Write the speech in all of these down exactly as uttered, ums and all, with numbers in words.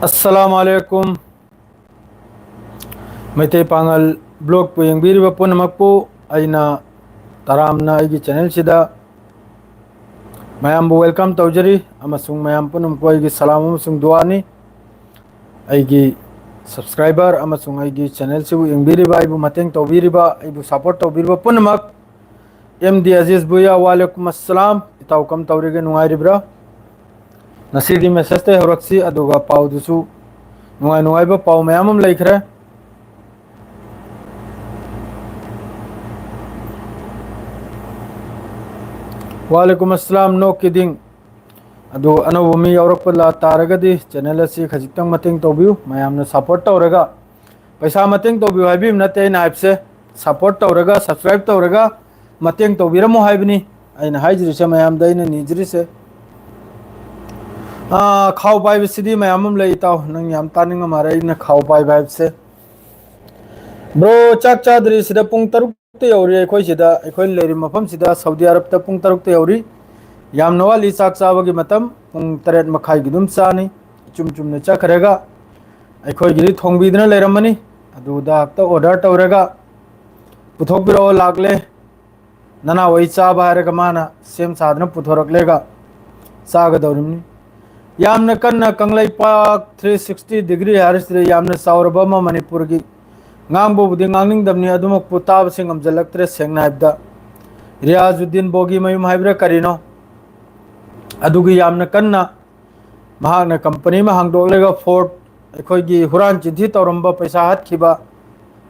ꯑꯁꯂꯥꯃꯨ ꯑꯂꯥꯏꯀꯨꯝ꯫ ꯃꯩꯇꯩ ꯄꯥꯉꯜ ꯕ꯭ꯂꯣꯒꯄꯨ ꯌꯦꯡꯕꯤꯔꯤꯕ ꯄꯨꯝꯅꯃꯛꯄꯨ ꯑꯩꯅ ꯇꯔꯥꯝꯅ ꯑꯩꯒꯤ ꯆꯦꯅꯦꯜꯁꯤꯗ ꯃꯌꯥꯝꯕꯨ ꯋꯦꯜꯀꯝ ꯇꯧꯖꯔꯤ, ꯑꯃꯁꯨꯡ ꯃꯌꯥꯝ ꯄꯨꯝꯅꯃꯛꯄꯨ ꯑꯩꯒꯤ ꯁꯂꯥꯝ ꯑꯃꯁꯨꯡ ꯗꯨꯋꯥꯅꯤ꯫ ꯑꯩꯒꯤ ꯁꯕꯁꯀ꯭ꯔꯥꯏꯕꯔ ꯑꯃꯁꯨꯡ ꯑꯩꯒꯤ ꯆꯦꯅꯦꯜꯁꯤꯕꯨ ꯌꯦꯡꯕꯤꯔꯤꯕ, ꯑꯩꯕꯨ ꯃꯇꯦꯡ ꯇꯧꯕꯤꯔꯤꯕ, ꯑꯩꯕꯨ ꯁꯄꯣꯔꯠ ꯇꯧꯕꯤꯔꯤꯕ ꯄꯨꯝꯅꯃꯛ, ꯑꯦꯝ ꯗꯤ ꯑꯖꯤꯖ ꯚꯨꯌꯥ, ꯋꯥꯂꯦꯀꯨꯝ ꯑꯁꯂꯥꯝ꯫ ꯏꯇꯥꯎ, ꯀꯝ ꯇꯧꯔꯤꯒꯦ? ꯅꯨꯡꯉꯥꯏꯔꯤꯕ꯭ꯔꯥ? ꯉꯁꯤꯗꯤ ꯃꯦꯁꯦꯖꯇꯩ ꯍꯧꯔꯛꯁꯤ, ꯑꯗꯨꯒ ꯄꯥꯎꯗꯨꯁꯨ ꯅꯨꯡꯉꯥꯏ ꯅꯨꯡꯉꯥꯏꯕ ꯄꯥꯎ ꯃꯌꯥꯝ ꯑꯃ ꯂꯩꯈ꯭ꯔꯦ꯫ ꯋꯥꯂꯦꯀꯨꯝ ꯑꯁꯂꯥꯝ, no kidding꯫ ꯑꯗꯨ ꯑꯅꯧꯕ ꯃꯤ ꯌꯥꯎꯔꯛꯄ ꯂꯥ ꯇꯥꯔꯒꯗꯤ ꯆꯦꯅꯦꯜ ꯑꯁꯤ ꯈꯖꯤꯛꯇꯪ ꯃꯇꯦꯡ ꯇꯧꯕꯤꯌꯨ, ꯃꯌꯥꯝꯅ ꯁꯄꯣꯔꯠ ꯇꯧꯔꯒ꯫ ꯄꯩꯁꯥ ꯃꯇꯦꯡ ꯇꯧꯕꯤꯌꯨ ꯍꯥꯏꯕꯤꯕ ꯅꯠꯇꯦ ꯑꯩꯅ ꯍꯥꯏꯕꯁꯦ, ꯁꯄꯣꯔꯠ ꯇꯧꯔꯒ, ꯁꯕꯁꯀ꯭ꯔꯥꯏꯕ ꯇꯧꯔꯒ ꯃꯇꯦꯡ ꯇꯧꯕꯤꯔꯝꯃꯣ ꯍꯥꯏꯕꯅꯤ ꯑꯩꯅ ꯍꯥꯏꯖꯔꯤꯁꯦ, ꯃꯌꯥꯝꯗ ꯑꯩꯅ ꯅꯤꯖꯔꯤꯁꯦ꯫ ꯑꯥ, ꯈꯥꯎ ꯄꯥꯏꯕꯁꯤꯗꯤ ꯃꯌꯥꯝ ꯑꯃ ꯂꯩ, ꯏꯇꯥꯎ, ꯅꯪ ꯌꯥꯝ ꯇꯥꯅꯤꯡꯉ ꯃꯥꯜꯂꯦ ꯑꯩꯅ ꯈꯥꯎ ꯄꯥꯏꯕ ꯍꯥꯏꯕꯁꯦ꯫ ꯕ꯭ꯔꯣ, ꯆꯥꯛ ꯆꯥꯗ꯭ꯔꯤ, ꯁꯤꯗ ꯄꯨꯡ ꯇꯔꯨꯛꯇ ꯌꯧꯔꯤ꯫ ꯑꯩꯈꯣꯏ ꯁꯤꯗ, ꯑꯩꯈꯣꯏꯅ ꯂꯩꯔꯤꯕ ꯃꯐꯝꯁꯤꯗ ꯁꯥꯎꯗꯤ ꯑꯔꯕꯇ ꯄꯨꯡ ꯇꯔꯨꯛꯇ ꯌꯧꯔꯤ꯫ ꯌꯥꯝꯅ ꯋꯥꯠꯂꯤ ꯆꯥꯛ ꯆꯥꯕꯒꯤ ꯃꯇꯝ, ꯄꯨꯡ ꯇꯔꯦꯠ ꯃꯈꯥꯏꯒꯤ ꯑꯗꯨꯝ ꯆꯥꯅꯤ꯫ ꯏꯆꯨꯝ ꯆꯨꯝꯅ ꯆꯠꯈ꯭ꯔꯒ ꯑꯩꯈꯣꯏꯒꯤꯗꯤ ꯊꯣꯡꯕꯤꯗꯨꯅ ꯂꯩꯔꯝꯃꯅꯤ꯫ ꯑꯗꯨꯗ ꯍꯦꯛꯇ ꯑꯣꯔꯗꯔ ꯇꯧꯔꯒ ꯄꯨꯊꯣꯛꯄꯤꯔꯛꯑꯣ, ꯂꯥꯛꯂꯦ꯫ ꯅꯅꯥꯎ ꯑꯩ ꯆꯥꯕ ꯍꯥꯏꯔꯒ ꯃꯥꯅ ꯁꯦꯝ ꯁꯥꯗꯅ ꯄꯨꯊꯣꯔꯛꯂꯦꯒ ꯆꯥꯒꯗꯧꯔꯤꯕꯅꯤ꯫ ꯌꯥꯝꯅ ꯀꯟꯅ ꯀꯪꯂꯩꯄꯥꯛ ꯊ꯭ꯔꯤ ꯁꯤꯛꯁꯇꯤ ꯗꯤꯒ꯭ꯔꯤ ꯍꯥꯏꯔꯤꯁꯤꯗ ꯌꯥꯝꯅ ꯆꯥꯎꯔꯕ ꯑꯃ ꯃꯅꯤꯄꯨꯔꯒꯤ ꯉꯥꯡꯕꯕꯨꯗꯤ ꯉꯥꯡꯅꯤꯡꯗꯕꯅꯤ, ꯑꯗꯨꯃꯛꯄꯨ ꯇꯥꯕꯁꯤ ꯉꯝꯖꯜꯂꯛꯇ꯭ꯔꯦ꯫ ꯁꯦꯡꯅ ꯍꯥꯏꯕꯗ, ꯔꯤꯌꯥꯖꯨꯗꯤꯟ ꯕꯣꯒꯤ ꯃꯌꯨꯝ ꯍꯥꯏꯕ꯭ꯔꯥ ꯀꯔꯤꯅꯣ, ꯑꯗꯨꯒꯤ ꯌꯥꯝꯅ ꯀꯟꯅ ꯃꯍꯥꯛꯅ ꯀꯝꯄꯅꯤ ꯑꯃ ꯍꯥꯡꯗꯣꯛꯂꯒ ꯐꯣꯔꯠ, ꯑꯩꯈꯣꯏꯒꯤ ꯍꯨꯔꯥꯟ ꯆꯤꯟꯊꯤ ꯇꯧꯔꯝꯕ, ꯄꯩꯁꯥ ꯍꯥꯠꯈꯤꯕ,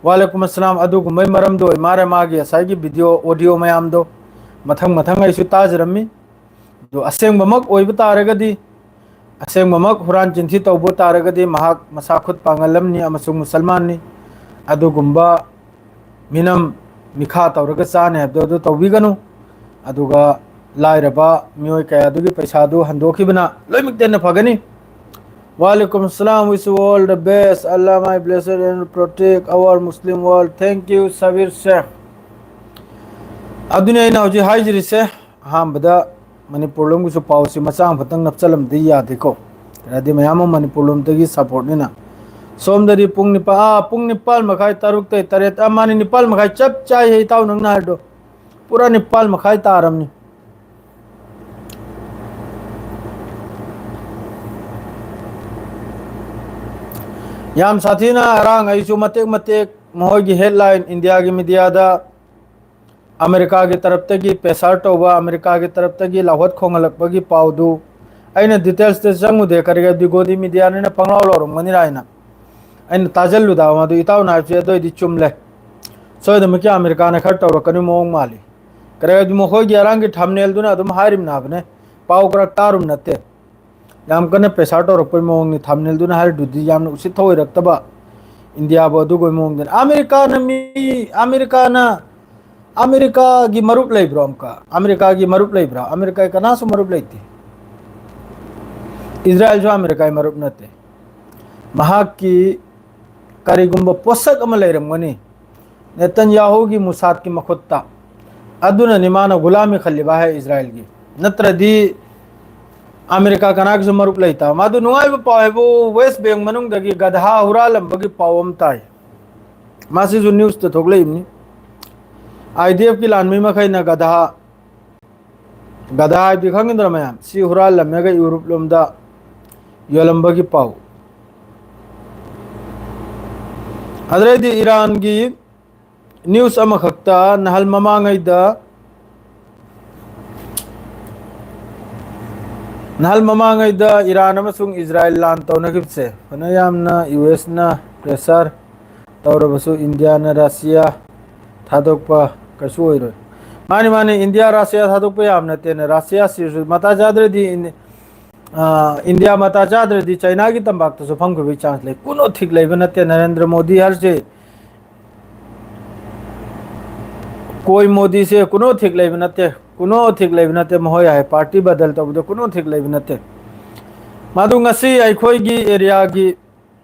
ꯋꯥꯂꯦꯀꯨꯝ ꯑꯁꯂꯥꯝ, ꯑꯗꯨꯒꯨꯝꯕꯩ ꯃꯔꯝꯗꯣ ꯑꯣꯏ ꯃꯥꯔꯦ꯫ ꯃꯥꯒꯤ ꯉꯁꯥꯏꯒꯤ ꯚꯤꯗꯤꯑꯣ, ꯑꯣꯗꯤꯑꯣ ꯃꯌꯥꯝꯗꯣ ꯃꯊꯪ ꯃꯊꯪ ꯑꯩꯁꯨ ꯇꯥꯖꯔꯝꯃꯤ꯫ ꯑꯗꯨ ꯑꯁꯦꯡꯕꯃꯛ ꯑꯣꯏꯕ ꯇꯥꯔꯒꯗꯤ, ꯑꯁꯦꯡꯕꯃꯛ ꯍꯨꯔꯥꯟ ꯆꯤꯟꯊꯤ ꯇꯧꯕ ꯇꯥꯔꯒꯗꯤ, ꯃꯍꯥꯛ ꯃꯁꯥ ꯈꯨꯠ ꯄꯥꯡꯒꯜ ꯑꯃꯅꯤ ꯑꯃꯁꯨꯡ ꯃꯨꯁꯜꯃꯥꯟꯅꯤ꯫ ꯑꯗꯨꯒꯨꯝꯕ ꯃꯤꯅꯝ ꯃꯤꯈꯥ ꯇꯧꯔꯒ ꯆꯥꯅꯤ ꯍꯥꯏꯕꯗꯣ ꯑꯗꯨ ꯇꯧꯕꯤꯒꯅꯨ꯫ ꯑꯗꯨꯒ ꯂꯥꯏꯔꯕ ꯃꯤꯑꯣꯏ ꯀꯌꯥꯗꯨꯒꯤ ꯄꯩꯁꯥꯗꯨ ꯍꯟꯗꯣꯛꯈꯤꯕꯅ ꯂꯣꯏꯅꯃꯛꯇ ꯍꯦꯟꯅ ꯐꯒꯅꯤ꯫ Walaikum salam, wish you all the best. Allah may bless and protect our Muslim world. Thank you, Sabir Sheikh. ꯑꯗꯨꯅꯤ ꯑꯩꯅ ꯍꯧꯖꯤꯛ ꯍꯥꯏꯖꯔꯤꯁꯦ꯫ ꯑꯍꯥꯟꯕꯗ ꯃꯅꯤꯄꯨꯔ ꯂꯣꯝꯒꯤꯁꯨ ꯄꯥꯎꯁꯤ ꯃꯆꯥ ꯑꯃꯈꯛꯇꯪ ꯅꯞꯆꯜꯂꯝꯗꯤ ꯌꯥꯗꯦꯀꯣ꯫ ꯍꯥꯏꯗꯤ ꯃꯌꯥꯝ ꯑꯃ ꯃꯅꯤꯄꯨꯔ ꯂꯣꯝꯗꯒꯤ supportꯅꯤꯅ꯫ ꯁꯣꯝꯗꯗꯤ ꯄꯨꯡ ꯅꯤꯄꯥꯜ, ꯑꯥ, ꯄꯨꯡ ꯅꯤꯄꯥꯜ ꯃꯈꯥꯏ, ꯇꯔꯨꯛꯇꯩ ꯇꯔꯦꯠ, ꯑꯥ, ꯃꯥꯅꯤ, ꯅꯤꯄꯥꯜ ꯃꯈꯥꯏ ꯆꯞ ꯆꯥꯏ, ꯏꯇꯥꯎ ꯅꯪꯅ ꯍꯥꯏꯗꯣ꯫ ꯄꯨꯔꯥ ꯅꯤꯄꯥꯜ ꯃꯈꯥꯏ ꯇꯥꯔꯝꯅꯤ꯫ ꯌꯥꯝ ꯁꯥꯊꯤꯅ ꯉꯔꯥꯡ ꯑꯩꯁꯨ ꯃꯇꯦꯛ ꯃꯇꯦꯛ ꯃꯈꯣꯏꯒꯤ headline ꯏꯟꯗꯤꯌꯥꯒꯤ mediaꯗ ꯑꯃꯦꯔꯤꯀꯥꯒꯤ ꯇꯔꯞꯇꯒꯤ pressure ꯇꯧꯕ, ꯑꯃꯦꯔꯤꯀꯥꯒꯤ ꯇꯔꯞꯇꯒꯤ ꯂꯥꯎꯍꯠ ꯈꯣꯡꯍꯜꯂꯛꯄꯒꯤ ꯄꯥꯎꯗꯨ ꯑꯩꯅ detailsꯇ ꯆꯪꯉꯨꯗꯦ, ꯀꯔꯤꯒꯤꯔꯥ ꯒꯣꯗꯤ mediaꯅꯤꯅ ꯄꯪꯂꯥꯎ ꯂꯥꯎꯔꯝꯒꯅꯤꯔꯥ ꯍꯥꯏꯅ꯫ ꯑꯩꯅ ꯇꯥꯖꯜꯂꯨꯗꯕ ꯃꯗꯨ ꯏꯇꯥꯎꯅ ꯍꯥꯏꯕꯁꯦ ꯑꯗꯨ ꯑꯣꯏꯗꯤ ꯆꯨꯝꯂꯦ꯫ ꯁꯣꯏꯗꯅꯃꯛꯀꯤ ꯑꯃꯦꯔꯤꯀꯥꯅ ꯈꯔ ꯇꯧꯔꯛꯀꯅꯤ ꯃꯑꯣꯡ ꯃꯥꯜꯂꯤ꯫ ꯀꯔꯤꯒꯤꯔꯥ ꯃꯈꯣꯏꯒꯤ ꯑꯔꯥꯡꯒꯤ thumbnailꯗꯨꯅ ꯑꯗꯨꯝ ꯍꯥꯏꯔꯤꯕꯅꯕꯅꯦ, ꯄꯥꯎ ꯈꯔ ꯇꯥꯔꯨꯝ ꯅꯠꯇꯦ꯫ ꯌꯥꯝ ꯀꯟꯅ pressure ꯇꯧꯔꯛꯄꯩ ꯃꯑꯣꯡꯅꯤ꯫ Thumbnailꯗꯨꯅ ꯍꯥꯏꯔꯤꯗꯨꯗꯤ ꯌꯥꯝꯅ ꯎꯁꯤꯠ ꯊꯑꯣꯏꯔꯛꯇꯕ, ꯏꯟꯗꯤꯌꯥꯕꯨ ꯑꯗꯨꯒꯤ ꯃꯑꯣꯡꯗꯅꯤ꯫ ꯑꯃꯦꯔꯤꯀꯥꯅ ꯃꯤ, ꯑꯃꯦꯔꯤꯀꯥꯅ, ꯑꯃꯦꯔꯤꯀꯥꯒꯤ ꯃꯔꯨꯞ ꯂꯩꯕ꯭ꯔꯣ? ꯑꯃꯨꯛꯀ ꯑꯃꯦꯔꯤꯀꯥꯒꯤ ꯃꯔꯨꯞ ꯂꯩꯕ꯭ꯔꯥ? ꯑꯃꯦꯔꯤꯀꯥꯒꯤ ꯀꯅꯥꯁꯨ ꯃꯔꯨꯞ ꯂꯩꯇꯦ꯫ ꯏꯖꯔꯥꯏꯜꯁꯨ ꯑꯃꯦꯔꯤꯀꯥꯒꯤ ꯃꯔꯨꯞ ꯅꯠꯇꯦ꯫ ꯃꯍꯥꯛꯀꯤ ꯀꯔꯤꯒꯨꯝꯕ ꯄꯣꯠꯁꯛ ꯑꯃ ꯂꯩꯔꯝꯒꯅꯤ ꯅꯦꯇꯟꯌꯥꯍꯨꯒꯤ ꯃꯨꯁꯥꯗꯀꯤ ꯃꯈꯨꯠꯇ꯫ ꯑꯗꯨꯅꯅꯤ ꯃꯥꯅ ꯒꯨꯂꯥꯃꯤ ꯈꯜꯂꯤꯕ ꯍꯥꯏ ꯏꯖꯔꯥꯏꯜꯒꯤ꯫ ꯅꯠꯇ꯭ꯔꯗꯤ ꯑꯃꯦꯔꯤꯀꯥ ꯀꯅꯥꯒꯤꯁꯨ ꯃꯔꯨꯞ ꯂꯩꯇꯕ꯫ ꯃꯥꯗꯨ ꯅꯨꯡꯉꯥꯏꯕ ꯄꯥꯎ ꯍꯥꯏꯕꯨ West Bank ꯃꯅꯨꯡꯗꯒꯤ ꯒꯙꯥ ꯍꯨꯔꯥꯜꯂꯝꯕꯒꯤ ꯄꯥꯎ ꯑꯃ ꯇꯥꯏ꯫ ꯃꯁꯤꯁꯨ newsꯇ ꯊꯣꯛꯂꯛꯏꯕꯅꯤ꯫ IDFꯀꯤ ꯂꯥꯟꯃꯤ ꯃꯈꯩꯅ ꯒꯙꯥ, ꯒꯙꯥ ꯍꯥꯏꯕꯗꯤ ꯈꯪꯒꯗ꯭ꯔꯥ ꯃꯌꯥꯝ? ꯁꯤ ꯍꯨꯔꯥꯜꯂꯝꯃꯒ ꯌꯨꯔꯣꯞ ꯂꯣꯝꯗ ꯌꯣꯜꯂꯝꯕꯒꯤ ꯄꯥꯎ꯫ ꯑꯗꯨꯗꯩꯗꯤ ꯏꯔꯥꯟꯒꯤ news ꯑꯃꯈꯛꯇ ꯅꯍꯥꯜ ꯃꯃꯥꯡꯉꯩꯗ, ꯅꯍꯥꯜ ꯃꯃꯥꯡꯉꯩꯗ ꯏꯔꯥꯟ ꯑꯃꯁꯨꯡ ꯏꯖꯔꯥꯏꯜ ꯂꯥꯟ ꯇꯧꯅꯈꯤꯕꯁꯦ, ꯐꯅ ꯌꯥꯝꯅ USꯅ pressure ꯇꯧꯔꯕꯁꯨ ꯏꯟꯗꯤꯌꯥꯅ ꯔꯁꯤꯌꯥ ꯊꯥꯗꯣꯛꯄ ꯀꯩꯁꯨ ꯑꯣꯏꯔꯣꯏ꯫ ꯃꯥꯅꯤ, ꯃꯥꯅꯤ, ꯏꯟꯗꯤꯌꯥ ꯔꯁꯤꯌꯥ ꯊꯥꯗꯣꯛꯄ ꯌꯥꯕ ꯅꯠꯇꯦꯅ, ꯔꯁꯤꯌꯥꯁꯤꯁꯨ ꯃꯇꯥ ꯆꯥꯗ꯭ꯔꯗꯤ ꯏꯟ-, ꯑ, ꯏꯟꯗꯤꯌꯥ ꯃꯇꯥ ꯆꯥꯗ꯭ꯔꯗꯤ ꯆꯥꯏꯅꯥꯒꯤ ꯇꯝꯄꯥꯛꯇꯁꯨ ꯐꯝꯈꯤꯕꯒꯤ chance ꯂꯩ꯫ ꯀꯨꯅꯣ ꯊꯤꯛ ꯂꯩꯕ ꯅꯠꯇꯦ ꯅꯔꯦꯟꯗ꯭ꯔ ꯃꯣꯗꯤ ꯍꯥꯏꯔꯤꯁꯦ꯫ ꯀꯣꯏ ꯃꯣꯗꯤꯁꯦ ꯀꯨꯅꯣ ꯊꯤꯛ ꯂꯩꯕ ꯅꯠꯇꯦ, ꯀꯨꯅꯣ ꯊꯤꯛ ꯂꯩꯕ ꯅꯠꯇꯦ꯫ ꯃꯈꯣꯏ ꯍꯥꯏ party ꯕꯗꯜ ꯇꯧꯕꯗ ꯀꯨꯅꯣ ꯊꯤꯛ ꯂꯩꯕ ꯅꯠꯇꯦ꯫ ꯃꯗꯨ ꯉꯁꯤ ꯑꯩꯈꯣꯏꯒꯤ areaꯒꯤ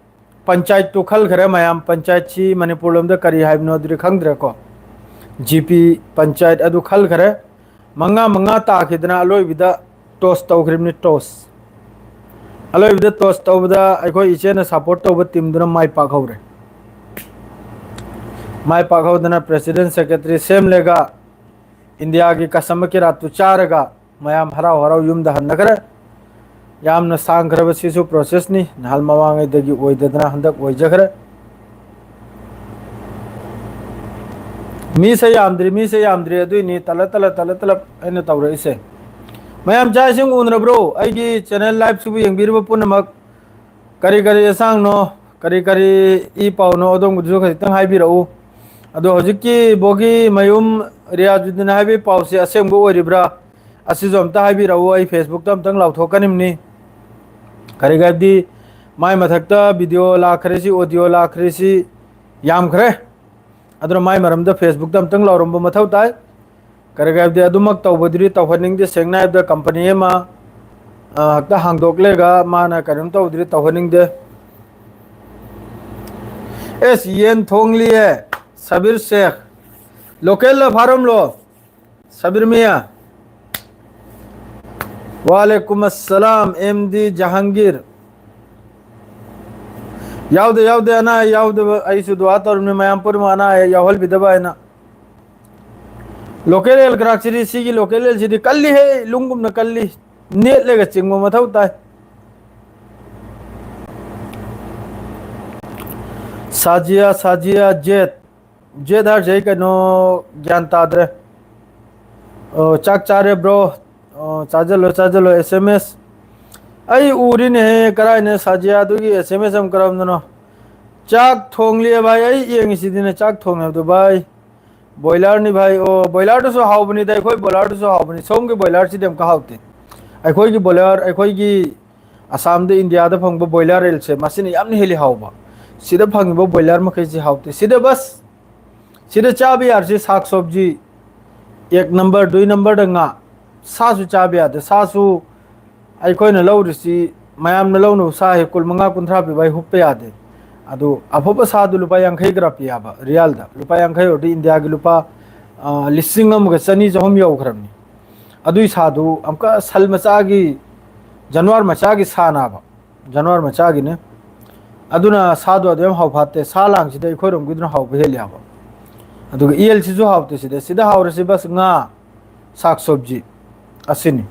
ꯄꯟꯆꯥꯌꯠꯇꯨ ꯈꯜꯈ꯭ꯔꯦ ꯃꯌꯥꯝ꯫ ꯄꯟꯆꯥꯌꯠꯁꯤ ꯃꯅꯤꯄꯨꯔ ꯂꯣꯝꯗ ꯀꯔꯤ ꯍꯥꯏꯕꯅꯣ ꯑꯗꯨꯗꯤ ꯈꯪꯗ꯭ꯔꯦꯀꯣ꯫ ꯖꯤ ꯄꯤ ꯄꯟꯆꯥꯌꯠ ꯑꯗꯨ ꯈꯜꯈ꯭ꯔꯦ꯫ ꯃꯉꯥ ꯃꯉꯥ ꯇꯥꯈꯤꯗꯅ ꯑꯂꯣꯏꯕꯗ ꯇꯣꯁ ꯇꯧꯈ꯭ꯔꯤꯕꯅꯤ, ꯇꯣꯁ꯫ ꯑꯂꯣꯏꯕꯗ ꯇꯣꯁ ꯇꯧꯕꯗ ꯑꯩꯈꯣꯏ ꯏꯆꯦꯅ ꯁꯄꯣꯔꯠ ꯇꯧꯕ ꯇꯤꯝꯗꯨꯅ ꯃꯥꯏ ꯄꯥꯛꯍꯧꯔꯦ꯫ ꯃꯥꯏ ꯄꯥꯛꯍꯧꯗꯅ ꯄ꯭ꯔꯦꯁꯤꯗꯦꯟ ꯁꯦꯀ꯭ꯔꯦꯇꯔꯤ ꯁꯦꯝꯂꯦꯒ ꯏꯟꯗꯤꯌꯥꯒꯤ ꯀꯁꯇꯃꯔ ꯀꯤꯔꯥꯠꯇꯨ ꯆꯥꯔꯒ ꯃꯌꯥꯝ ꯍꯔꯥꯎ ꯍꯔꯥꯎ ꯌꯨꯝꯗ ꯍꯟꯅꯈ꯭ꯔꯦ꯫ ꯌꯥꯝꯅ ꯁꯥꯡꯈ꯭ꯔꯕ ꯁꯤꯁꯨ ꯄ꯭ꯔꯣꯁꯦꯁꯅꯤ, ꯅꯍꯥꯟ ꯃꯃꯥꯡꯉꯩꯗꯒꯤ ꯑꯣꯏꯗꯗꯅ ꯍꯟꯗꯛ ꯑꯣꯏꯖꯈ꯭ꯔꯦ꯫ ꯃꯤꯁꯦ ꯌꯥꯝꯗ꯭ꯔꯤ, ꯃꯤꯁꯦ ꯌꯥꯝꯗ꯭ꯔꯤ, ꯑꯗꯨꯏꯅꯤ ꯇꯂꯞ ꯇꯂꯞ ꯇꯂꯞ ꯇꯂꯞ ꯑꯩꯅ ꯇꯧꯔꯛꯏꯁꯦ꯫ ꯃꯌꯥꯝ ꯆꯥꯛ ꯏꯁꯤꯡ ꯎꯅꯔꯕ꯭ꯔꯣ? ꯑꯩꯒꯤ ꯆꯦꯅꯦꯜ ꯂꯥꯏꯞꯁꯤꯕꯨ ꯌꯦꯡꯕꯤꯔꯤꯕ ꯄꯨꯝꯅꯃꯛ ꯀꯔꯤ ꯀꯔꯤ ꯑꯦꯟꯁꯥꯡꯅꯣ, ꯀꯔꯤ ꯀꯔꯤ ꯏ ꯄꯥꯎꯅꯣ, ꯑꯗꯣꯝꯒꯤꯗꯨꯁꯨ ꯈꯖꯤꯛꯇꯪ ꯍꯥꯏꯕꯤꯔꯛꯎ꯫ ꯑꯗꯣ ꯍꯧꯖꯤꯛꯀꯤ ꯕꯣꯒꯤ ꯃꯌꯨꯝ ꯔꯤꯌꯥꯖꯨꯗꯤꯟ ꯍꯥꯏꯕꯒꯤ ꯄꯥꯎꯁꯦ ꯑꯁꯦꯡꯕ ꯑꯣꯏꯔꯤꯕ꯭ꯔꯥ? ꯑꯁꯤꯁꯨ ꯑꯝꯇ ꯍꯥꯏꯕꯤꯔꯛꯎ, ꯑꯩ ꯐꯦꯁꯕꯨꯛꯇ ꯑꯝꯇꯪ ꯂꯥꯎꯊꯣꯛꯀꯅꯤꯝꯅꯤ꯫ ꯀꯔꯤꯒꯤ ꯍꯥꯏꯕꯗꯤ ꯃꯥꯏ ꯃꯊꯛꯇ ꯚꯤꯗꯤꯑꯣ ꯂꯥꯛꯈ꯭ꯔꯦꯁꯤ, ꯑꯣꯗꯤꯑꯣ ꯂꯥꯛꯈ꯭ꯔꯦꯁꯤ ꯌꯥꯝꯈ꯭ꯔꯦ꯫ ꯑꯗꯨꯅ ꯃꯥꯏ ꯃꯔꯝꯗ ꯐꯦꯁꯕꯨꯛꯇ ꯑꯝꯇꯪ ꯂꯥꯎꯔꯝꯕ ꯃꯊꯧ ꯇꯥꯏ꯫ ꯀꯔꯤꯒꯤ ꯍꯥꯏꯕꯗꯤ ꯑꯗꯨꯃꯛ ꯇꯧꯕꯗꯨꯗꯤ ꯇꯧꯍꯟꯅꯤꯡꯗꯦ꯫ ꯁꯦꯡꯅ ꯍꯥꯏꯕꯗ ꯀꯝꯄꯅꯤ ꯑꯃ, ꯑ, ꯍꯦꯛꯇ ꯍꯥꯡꯗꯣꯛꯂꯒ ꯃꯥꯅ ꯀꯩꯅꯣꯝ ꯇꯧꯕꯗꯨꯗꯤ ꯇꯧꯍꯟꯅꯤꯡꯗꯦ꯫ ꯑꯦꯁ, ꯌꯦꯟ ꯊꯣꯡꯂꯤꯌꯦ ꯁꯕꯤꯔ ꯁꯦꯈ꯫ ꯂꯣꯀꯦꯜꯂ ꯐꯥꯔꯝꯂꯣ? ꯁꯕꯤꯔ ꯃꯤꯌꯥ꯫ ꯋꯥꯂꯦꯀꯨꯝ ꯑꯁꯂꯥꯝ, M D Jahangir. ꯌꯥꯎꯗꯦ, ꯌꯥꯎꯗꯦ, ꯑꯅꯥ ꯑꯌꯦꯛ ꯌꯥꯎꯗꯕ꯫ ꯑꯩꯁꯨ ꯗꯨꯋꯥ ꯇꯧꯔꯤꯕꯅꯤ ꯃꯌꯥꯝ ꯄꯨꯝꯅꯃꯛ ꯑꯅꯥ ꯑꯌꯦꯛ ꯌꯥꯎꯍꯜꯕꯤꯗꯕ ꯍꯥꯏꯅ꯫ ꯂꯣꯀꯦꯜ ꯑꯦꯜ ꯀ꯭ꯔꯥꯛꯁꯤꯗꯤ, ꯁꯤꯒꯤ ꯂꯣꯀꯦꯜ ꯑꯦꯜꯁꯤꯗꯤ ꯀꯜꯂꯤꯍꯦ, ꯂꯨꯡꯒꯨꯝꯅ ꯀꯜꯂꯤ꯫ ꯅꯦꯠꯂꯒ ꯆꯤꯡꯕ ꯃꯊꯧ ꯇꯥꯏ꯫ ꯁꯥꯖꯤꯌꯥ, ꯁꯥꯖꯤꯌꯥ, ꯖꯦꯠ꯫ ꯖꯦꯠ ꯍꯥꯏꯔꯤꯁꯦ ꯑꯩ ꯀꯩꯅꯣ ꯒ꯭ꯌꯥꯟ ꯇꯥꯗ꯭ꯔꯦ꯫ ꯑꯣ, ꯆꯥꯛ ꯆꯥꯔꯦ ꯕ꯭ꯔꯣ꯫ ꯑꯣ, ꯆꯥꯖꯜꯂꯣ, ꯆꯥꯖꯜꯂꯣ, ꯑꯦꯁ ꯑꯦꯝ ꯑꯦꯁ꯫ ꯑꯩ ꯎꯔꯤꯅꯦꯍꯦ, ꯀꯔꯥꯏꯅ ꯁꯥꯖꯤꯌꯥꯗꯨꯒꯤ ꯑꯦꯁ ꯑꯦꯝ ꯑꯦꯁ ꯑꯃ ꯀꯔꯝꯗꯅꯣ? ꯆꯥꯛ ꯊꯣꯡꯂꯤꯌꯦ ꯚꯥꯏ, ꯑꯩ ꯌꯦꯡꯉꯤꯁꯤꯗꯤꯅꯦ, ꯆꯥꯛ ꯊꯣꯡꯉꯦ ꯍꯥꯏꯕꯗꯣ ꯚꯥꯏ꯫ ꯕꯣꯏꯂꯔꯅꯤ ꯚꯥꯏ꯫ ꯑꯣ, ꯕꯣꯏꯂꯔꯗꯨꯁꯨ ꯍꯥꯎꯕꯅꯤꯗ, ꯑꯩꯈꯣꯏ ꯕꯣꯏꯂꯔꯗꯨꯁꯨ ꯍꯥꯎꯕꯅꯤ꯫ ꯁꯣꯝꯒꯤ ꯕꯣꯏꯂꯔꯁꯤꯗꯤ ꯑꯃꯨꯛꯀ ꯍꯥꯎꯇꯦ꯫ ꯑꯩꯈꯣꯏꯒꯤ ꯕꯣꯏꯂꯔ, ꯑꯩꯈꯣꯏꯒꯤ ꯑꯁꯥꯝꯗ, ꯏꯟꯗꯤꯌꯥꯗ ꯐꯪꯕ ꯕꯣꯏꯂꯔ ꯑꯦꯜꯁꯦ, ꯃꯁꯤꯅ ꯌꯥꯝꯅ ꯍꯦꯜꯂꯤ ꯍꯥꯎꯕ꯫ ꯁꯤꯗ ꯐꯪꯉꯤꯕ ꯕꯣꯏꯂꯔ ꯃꯈꯩꯁꯤ ꯍꯥꯎꯇꯦ꯫ ꯁꯤꯗ ꯕꯁ, ꯁꯤꯗ ꯆꯥꯕ ꯌꯥꯔꯤꯁꯤ ꯁꯥꯛ ꯁꯣꯕꯖꯤ, ꯑꯦꯛ ꯅꯝꯕꯔ, ꯗꯨꯏ ꯅꯝꯕꯔꯗ ꯉꯥ꯫ ꯁꯥꯁꯨ ꯆꯥꯕ ꯌꯥꯗꯦ꯫ ꯁꯥꯁꯨ ꯑꯩꯈꯣꯏꯅ ꯂꯧꯔꯤꯁꯤ, ꯃꯌꯥꯝꯅ ꯂꯧꯅꯕ ꯁꯥ ꯍꯦꯛ ꯀꯨꯟ ꯃꯉꯥ, ꯀꯨꯟꯊ꯭ꯔꯥ ꯄꯤꯕ ꯑꯩ ꯍꯨꯞꯄ ꯌꯥꯗꯦ꯫ ꯑꯗꯨ ꯑꯐꯕ ꯁꯥꯗꯨ ꯂꯨꯄꯥ ꯌꯥꯡꯈꯩ ꯈꯔ ꯄꯤ ꯍꯥꯏꯕ, ꯔꯤꯌꯥꯜꯗ꯫ ꯂꯨꯄꯥ ꯌꯥꯡꯈꯩ ꯑꯣꯏꯔꯗꯤ ꯏꯟꯗꯤꯌꯥꯒꯤ ꯂꯨꯄꯥ ꯑ, ꯂꯤꯁꯤꯡ ꯑꯃꯒ ꯆꯅꯤ ꯆꯍꯨꯝ ꯌꯧꯈ꯭ꯔꯕꯅꯤ꯫ ꯑꯗꯨꯏ ꯁꯥꯗꯨ ꯑꯃꯨꯛꯀ ꯁꯜ ꯃꯆꯥꯒꯤ, ꯖꯥꯅꯋꯥꯔ ꯃꯆꯥꯒꯤ ꯁꯥꯅꯦꯕ, ꯖꯥꯅꯋꯥꯔ ꯃꯆꯥꯒꯤꯅꯦ꯫ ꯑꯗꯨꯅ ꯁꯥꯗꯣ ꯑꯗꯨ ꯌꯥꯝ ꯍꯥꯎ ꯐꯠꯇꯦ꯫ ꯁꯥ ꯂꯥꯡꯁꯤꯗ ꯑꯩꯈꯣꯏꯔꯣꯝꯒꯤꯗꯨꯅ ꯍꯥꯎꯕ ꯍꯦꯜꯂꯦ ꯍꯥꯏꯕ꯫ ꯑꯗꯨꯒ ꯌꯦꯟꯁꯤꯁꯨ ꯍꯥꯎꯇꯦ ꯁꯤꯗ꯫ ꯁꯤꯗ ꯍꯥꯎꯔꯤꯁꯤ ꯕꯁ ꯉꯥ, ꯁꯥꯛ ꯁꯣꯕꯖꯤ ꯑꯁꯤꯅꯤ꯫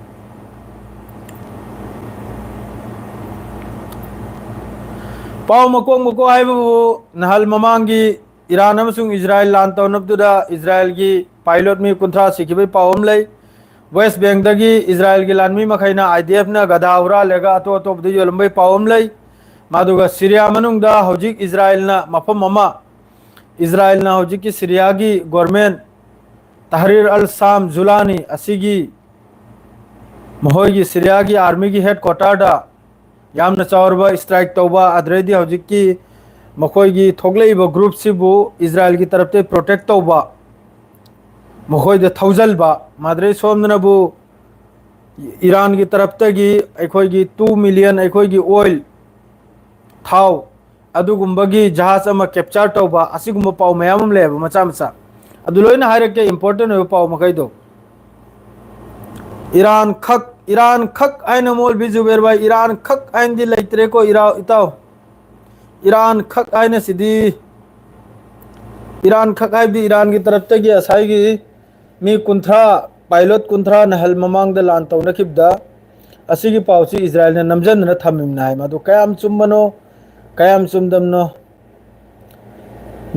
ꯄꯥꯎ ꯃꯀꯣꯛ ꯃꯀꯣꯛ ꯍꯥꯏꯕꯕꯨ, ꯅꯍꯥꯜ ꯃꯃꯥꯡꯒꯤ ꯏꯔꯥꯟ ꯑꯃꯁꯨꯡ ꯏꯖꯔꯥꯏꯜ ꯂꯥꯟ ꯇꯧꯅꯕꯗꯨꯗ ꯏꯖꯔꯥꯏꯜꯒꯤ ꯄꯥꯏꯂꯣꯠ ꯃꯤ ꯀꯨꯟꯊ꯭ꯔꯥ ꯁꯤꯈꯤꯕꯒꯤ ꯄꯥꯎ ꯑꯃ ꯂꯩ꯫ ꯋꯦꯁ ꯕꯦꯡꯗꯒꯤ ꯏꯖꯔꯥꯏꯜꯒꯤ ꯂꯥꯟꯃꯤ ꯃꯈꯩꯅ ꯑꯥꯏ ꯗꯤ ꯑꯦꯐꯅ ꯒꯙꯥ ꯍꯨꯔꯥꯜꯂꯒ ꯑꯇꯣꯞ ꯑꯇꯣꯞꯄꯗ ꯌꯣꯜꯂꯝꯕꯒꯤ ꯄꯥꯎ ꯑꯃ ꯂꯩ꯫ ꯑꯗꯨꯒ ꯁꯤꯔꯤꯌꯥ ꯃꯅꯨꯡꯗ ꯍꯧꯖꯤꯛ ꯏꯖꯔꯥꯏꯜꯅ ꯃꯐꯝ ꯑꯃ, ꯏꯖꯔꯥꯏꯜꯅ ꯍꯧꯖꯤꯛꯀꯤ ꯁꯤꯔꯤꯌꯥꯒꯤ ꯒꯣꯔꯃꯦꯟ ꯇꯍꯔꯤꯔ ꯑꯜ ꯁꯥꯝ ꯖꯨꯂꯥꯅꯤ ꯑꯁꯤꯒꯤ, ꯃꯈꯣꯏꯒꯤ ꯁꯤꯔꯤꯌꯥꯒꯤ ꯑꯥꯔꯃꯤꯒꯤ ꯍꯦꯗ ꯀ꯭ꯋꯥꯇꯔꯗ ꯌꯥꯝꯅ ꯆꯥꯎꯔꯕ ꯁ꯭ꯇ꯭ꯔꯥꯏꯛ ꯇꯧꯕ, ꯑꯗꯨꯗꯩꯗꯤ ꯍꯧꯖꯤꯛꯀꯤ ꯃꯈꯣꯏꯒꯤ ꯊꯣꯛꯂꯛꯏꯕ ꯒ꯭ꯔꯨꯞꯁꯤꯕꯨ ꯏꯖꯔꯥꯏꯜꯒꯤ ꯇꯔꯞꯇ ꯄ꯭ꯔꯣꯇꯦꯛ ꯇꯧꯕ, ꯃꯈꯣꯏꯗ ꯊꯧꯖꯜꯕ, ꯃꯗꯨꯗꯩ ꯁꯣꯝꯗꯅꯕꯨ ꯏꯔꯥꯟꯒꯤ ꯇꯔꯞꯇꯒꯤ ꯑꯩꯈꯣꯏꯒꯤ ꯇꯨ ꯃꯤꯂꯤꯌꯟ ꯑꯩꯈꯣꯏꯒꯤ ꯑꯣꯏꯜ, ꯊꯥꯎ, ꯑꯗꯨꯒꯨꯝꯕꯒꯤ ꯖꯍꯥꯖ ꯑꯃ ꯀꯦꯞꯆꯔ ꯇꯧꯕ, ꯑꯁꯤꯒꯨꯝꯕ ꯄꯥꯎ ꯃꯌꯥꯝ ꯑꯃ ꯂꯩꯌꯦꯕ, ꯃꯆꯥ ꯃꯆꯥ꯫ ꯑꯗꯨ ꯂꯣꯏꯅ ꯍꯥꯏꯔꯛꯀꯦ, ꯏꯝꯄꯣꯔꯇꯦꯟ ꯑꯣꯏꯕ ꯄꯥꯎ ꯃꯈꯩꯗꯣ꯫ ꯏꯔꯥꯟ ꯈꯛ, ꯏꯔꯥꯟ ꯈꯛ ꯍꯥꯏꯅ ꯃꯣꯜꯕꯤ ꯖꯨꯕꯦꯔ ꯚꯥꯏ, ꯏꯔꯥꯟ ꯈꯛ ꯍꯥꯏꯅꯗꯤ ꯂꯩꯇ꯭ꯔꯦꯀꯣ, ꯏꯔꯥ-, ꯏꯇꯥꯎ꯫ ꯏꯔꯥꯟ ꯈꯛ ꯍꯥꯏꯅ ꯁꯤꯗꯤ, ꯏꯔꯥꯟ ꯈꯛ ꯍꯥꯏꯕꯗꯤ ꯏꯔꯥꯟꯒꯤ ꯇꯔꯞꯇꯒꯤ ꯉꯁꯥꯏꯒꯤ ꯃꯤ ꯀꯨꯟꯊ꯭ꯔꯥ, ꯄꯥꯏꯂꯣꯠ ꯀꯨꯟꯊ꯭ꯔꯥ ꯅꯍꯜ ꯃꯃꯥꯡꯗ ꯂꯥꯟ ꯇꯧꯅꯈꯤꯕꯗ, ꯑꯁꯤꯒꯤ ꯄꯥꯎꯁꯤ ꯏꯖꯔꯥꯏꯜꯅ ꯅꯝꯖꯟꯗꯅ ꯊꯝꯃꯤꯕꯅꯤ ꯍꯥꯏ꯫ ꯃꯗꯨ ꯀꯌꯥꯝ ꯆꯨꯝꯕꯅꯣ, ꯀꯌꯥꯝ ꯆꯨꯝꯗꯕꯅꯣ?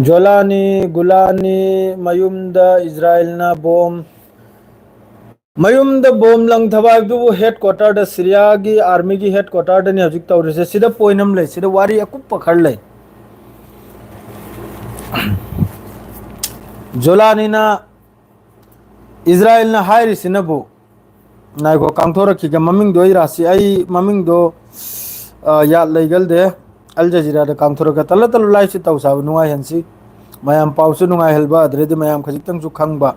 ꯖꯣꯂꯥꯅꯤ, ꯒꯨꯂꯥꯅꯤ ꯃꯌꯨꯝꯗ ꯏꯖꯔꯥꯏꯜꯅ ꯕꯣꯝ, ꯃꯌꯨꯝꯗ ꯕꯣꯝ ꯂꯪꯊꯕ ꯍꯥꯏꯕꯗꯨꯕꯨ ꯍꯦꯗ ꯀ꯭ꯋꯥꯇꯔꯗ, ꯁꯤꯔꯤꯌꯥꯒꯤ ꯑꯥꯔꯃꯤꯒꯤ ꯍꯦꯗ ꯀ꯭ꯋꯥꯇꯔꯗꯅꯤ ꯍꯧꯖꯤꯛ ꯇꯧꯔꯤꯁꯦ꯫ ꯁꯤꯗ ꯄꯣꯏꯟ ꯑꯃ ꯂꯩ, ꯁꯤꯗ ꯋꯥꯔꯤ ꯑꯀꯨꯞꯄ ꯈꯔ ꯂꯩ꯫ ꯖꯣꯂꯥꯅꯤꯅ ꯏꯖꯔꯥꯏꯜꯅ ꯍꯥꯏꯔꯤꯁꯤꯅꯕꯨ, ꯉꯥꯏꯈꯣ, ꯀꯥꯡꯊꯣꯔꯛꯈꯤꯒꯦ꯫ ꯃꯃꯤꯡꯗꯣ ꯑꯩ ꯔꯥꯁꯤ, ꯑꯩ ꯃꯃꯤꯡꯗꯣ, ꯑ, ꯌꯥꯗ ꯂꯩꯒꯜꯗꯦ꯫ ꯑꯜ ꯖꯖꯤꯔꯥꯗ ꯀꯥꯡꯊꯣꯔꯛꯀꯦ꯫ ꯇꯜꯂ ꯇꯜꯂ ꯂꯥꯏꯁꯤ ꯇꯧ ꯁꯥꯕ ꯅꯨꯡꯉꯥꯏꯍꯟꯁꯤ꯫ ꯃꯌꯥꯝ ꯄꯥꯎꯁꯨ ꯅꯨꯡꯉꯥꯏꯍꯜꯕ, ꯑꯗꯨꯗꯩꯗꯤ ꯃꯌꯥꯝ ꯈꯖꯤꯛꯇꯪꯁꯨ ꯈꯪꯕ꯫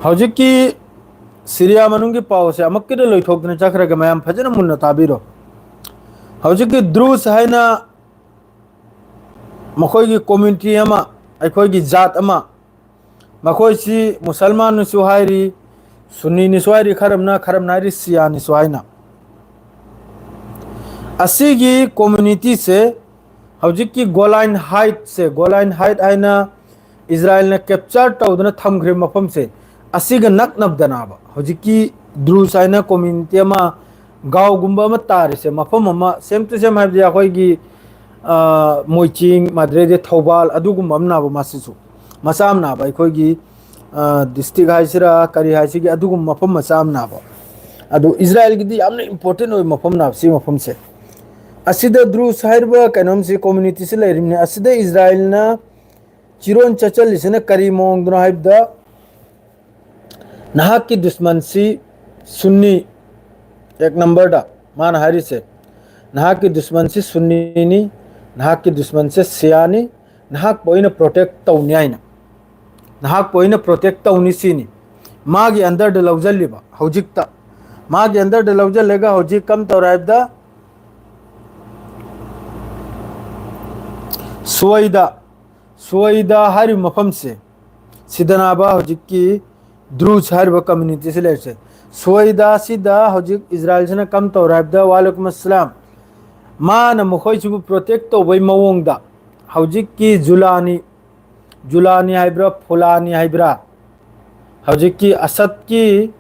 ꯍꯧꯖꯤꯛꯀꯤ ꯁꯤꯔꯤꯌꯥ ꯃꯅꯨꯡꯒꯤ ꯄꯥꯎꯁꯦ ꯑꯃꯨꯛꯀꯤꯗ ꯂꯣꯏꯊꯣꯛꯇꯅ ꯆꯠꯈ꯭ꯔꯒ ꯃꯌꯥꯝ ꯐꯖꯅ ꯃꯨꯟꯅ ꯇꯥꯕꯤꯔꯣ꯫ ꯍꯧꯖꯤꯛꯀꯤ ꯗ꯭ꯔꯨꯖ ꯍꯥꯏꯅ ꯃꯈꯣꯏꯒꯤ ꯀꯣꯃ꯭ꯌꯨꯅꯤꯇꯤ ꯑꯃ, ꯑꯩꯈꯣꯏꯒꯤ ꯖꯥꯠ ꯑꯃ, ꯃꯈꯣꯏꯁꯤ ꯃꯨꯁꯜꯃꯥꯟꯅꯁꯨ ꯍꯥꯏꯔꯤ, ꯁꯨꯟꯅꯤꯅꯤꯁꯨ ꯍꯥꯏꯔꯤ, ꯈꯔꯝꯅ ꯈꯔꯝꯅ ꯍꯥꯏꯔꯤ ꯁꯤꯌꯥꯅꯤꯁꯨ ꯍꯥꯏꯅ꯫ ꯑꯁꯤꯒꯤ ꯀꯣꯃ꯭ꯌꯨꯅꯤꯇꯤꯁꯦ ꯍꯧꯖꯤꯛꯀꯤ ꯒꯣꯂꯥꯏꯟ ꯍꯥꯏꯠꯁꯦ, ꯒꯣꯂꯥꯏꯟ ꯍꯥꯏꯠ ꯍꯥꯏꯅ ꯏꯖꯔꯥꯏꯜꯅ ꯀꯦꯞꯆꯔ ꯇꯧꯗꯨꯅ ꯊꯝꯈ꯭ꯔꯤꯕ ꯃꯐꯝꯁꯦ, ꯑꯁꯤꯒ ꯅꯛꯅꯕꯗꯅꯕ ꯍꯧꯖꯤꯛꯀꯤ ꯗ꯭ꯔꯨꯖ ꯍꯥꯏꯅ ꯀꯣꯃ꯭ꯌꯨꯅꯤꯇꯤ ꯑꯃ, ꯒꯥꯎꯒꯨꯝꯕ ꯑꯃ ꯇꯥꯔꯤꯁꯦ, ꯃꯐꯝ ꯑꯃ ꯁꯦꯝ ꯇꯨ ꯁꯦꯝ ꯍꯥꯏꯕꯗꯤ ꯑꯩꯈꯣꯏꯒꯤ, ꯑ, ꯃꯣꯏꯆꯤꯡ, ꯃꯥꯗ꯭ꯔꯦꯗꯦ, ꯊꯧꯕꯥꯜ, ꯑꯗꯨꯒꯨꯝꯕ ꯑꯃ ꯅꯥꯕ ꯃꯁꯤꯁꯨ ꯃꯆꯥ ꯑꯃ ꯅꯥꯕ ꯑꯩꯈꯣꯏꯒꯤ, ꯑ, ꯗꯤꯁꯇ꯭ꯔꯤꯛ ꯍꯥꯏꯁꯤꯔꯥ ꯀꯔꯤ ꯍꯥꯏꯁꯤꯒꯤ ꯑꯗꯨꯒꯨꯝꯕ ꯃꯐꯝ ꯃꯆꯥ ꯑꯃ ꯅꯥꯕ꯫ ꯑꯗꯨ ꯏꯖꯔꯥꯏꯜꯒꯤꯗꯤ ꯌꯥꯝꯅ ꯏꯝꯄꯣꯔꯇꯦꯟ ꯑꯣꯏꯕ ꯃꯐꯝ ꯅꯥꯕ ꯁꯤ ꯃꯐꯝꯁꯦ꯫ ꯑꯁꯤꯗ ꯗ꯭ꯔꯨꯖ ꯍꯥꯏꯔꯤꯕ ꯀꯩꯅꯣꯝꯁꯤ, ꯀꯣꯃ꯭ꯌꯨꯅꯤꯇꯤꯁꯤ ꯂꯩꯔꯤꯕꯅꯤ꯫ ꯑꯁꯤꯗ ꯏꯖꯔꯥꯏꯜꯅ ꯆꯤꯔꯣꯟ ꯆꯠꯆꯜꯂꯤꯁꯤꯅ ꯀꯔꯤ ꯃꯑꯣꯡꯗꯅꯣ ꯍꯥꯏꯕꯗ, ꯅꯍꯥꯛꯀꯤ ꯗꯨꯁꯃꯟꯁꯤ ꯁꯨꯟꯅꯤ, ꯑꯦꯛ ꯅꯝꯕꯔꯗ ꯃꯥꯅ ꯍꯥꯏꯔꯤꯁꯦ, ꯅꯍꯥꯛꯀꯤ ꯗꯨꯁꯃꯟꯁꯤ ꯁꯨꯟꯅꯤꯅꯤ, ꯅꯍꯥꯛꯀꯤ ꯗꯨꯁꯃꯟꯁꯦ ꯁꯤꯌꯥꯅꯤ, ꯅꯍꯥꯛꯄꯨ ꯑꯩꯅ ꯄ꯭ꯔꯣꯇꯦꯛ ꯇꯧꯅꯤ ꯍꯥꯏꯅ, ꯅꯍꯥꯛꯄꯨ ꯑꯩꯅ ꯄ꯭ꯔꯣꯇꯦꯛ ꯇꯧꯅꯤ ꯁꯤꯅꯤ ꯃꯥꯒꯤ ꯑꯟꯗꯔꯗ ꯂꯧꯁꯤꯜꯂꯤꯕ꯫ ꯍꯧꯖꯤꯛꯇ ꯃꯥꯒꯤ ꯑꯟꯗꯔꯗ ꯂꯧꯁꯤꯜꯂꯒ ꯍꯧꯖꯤꯛ ꯀꯝ ꯇꯧꯔꯦ ꯍꯥꯏꯕꯗ, ꯁꯣꯏꯗ, ꯁꯣꯏꯗ ꯍꯥꯏꯔꯤꯕ ꯃꯐꯝꯁꯦ, ꯁꯤꯗꯅꯕ ꯍꯧꯖꯤꯛꯀꯤ ꯗ꯭ꯔꯨꯖ ꯍꯥꯏꯔꯤꯕ ꯀꯝꯃ꯭ꯌꯨꯅꯤꯇꯤꯁꯤ ꯂꯩꯔꯤꯁꯦ꯫ ꯁꯣꯏꯗ ꯑꯁꯤꯗ ꯍꯧꯖꯤꯛ ꯏꯖꯔꯥꯏꯜꯁꯤꯅ ꯀꯝ ꯇꯧꯔꯦ ꯍꯥꯏꯕꯗ, ꯋꯥꯂꯩꯀꯨꯝ ꯑꯁꯂꯥꯝ, ꯃꯥꯅ ꯃꯈꯣꯏꯁꯤꯕꯨ ꯄ꯭ꯔꯣꯇꯦꯛ ꯇꯧꯕꯩ ꯃꯑꯣꯡꯗ ꯍꯧꯖꯤꯛꯀꯤ ꯖꯨꯂꯥꯅꯤ, ꯖꯨꯂꯥꯅꯤ ꯍꯥꯏꯕ꯭ꯔꯥ, ꯐꯨꯂꯥꯅꯤ ꯍꯥꯏꯕ꯭ꯔꯥ, ꯍꯧꯖꯤꯛꯀꯤ ꯑꯁꯗꯀꯤ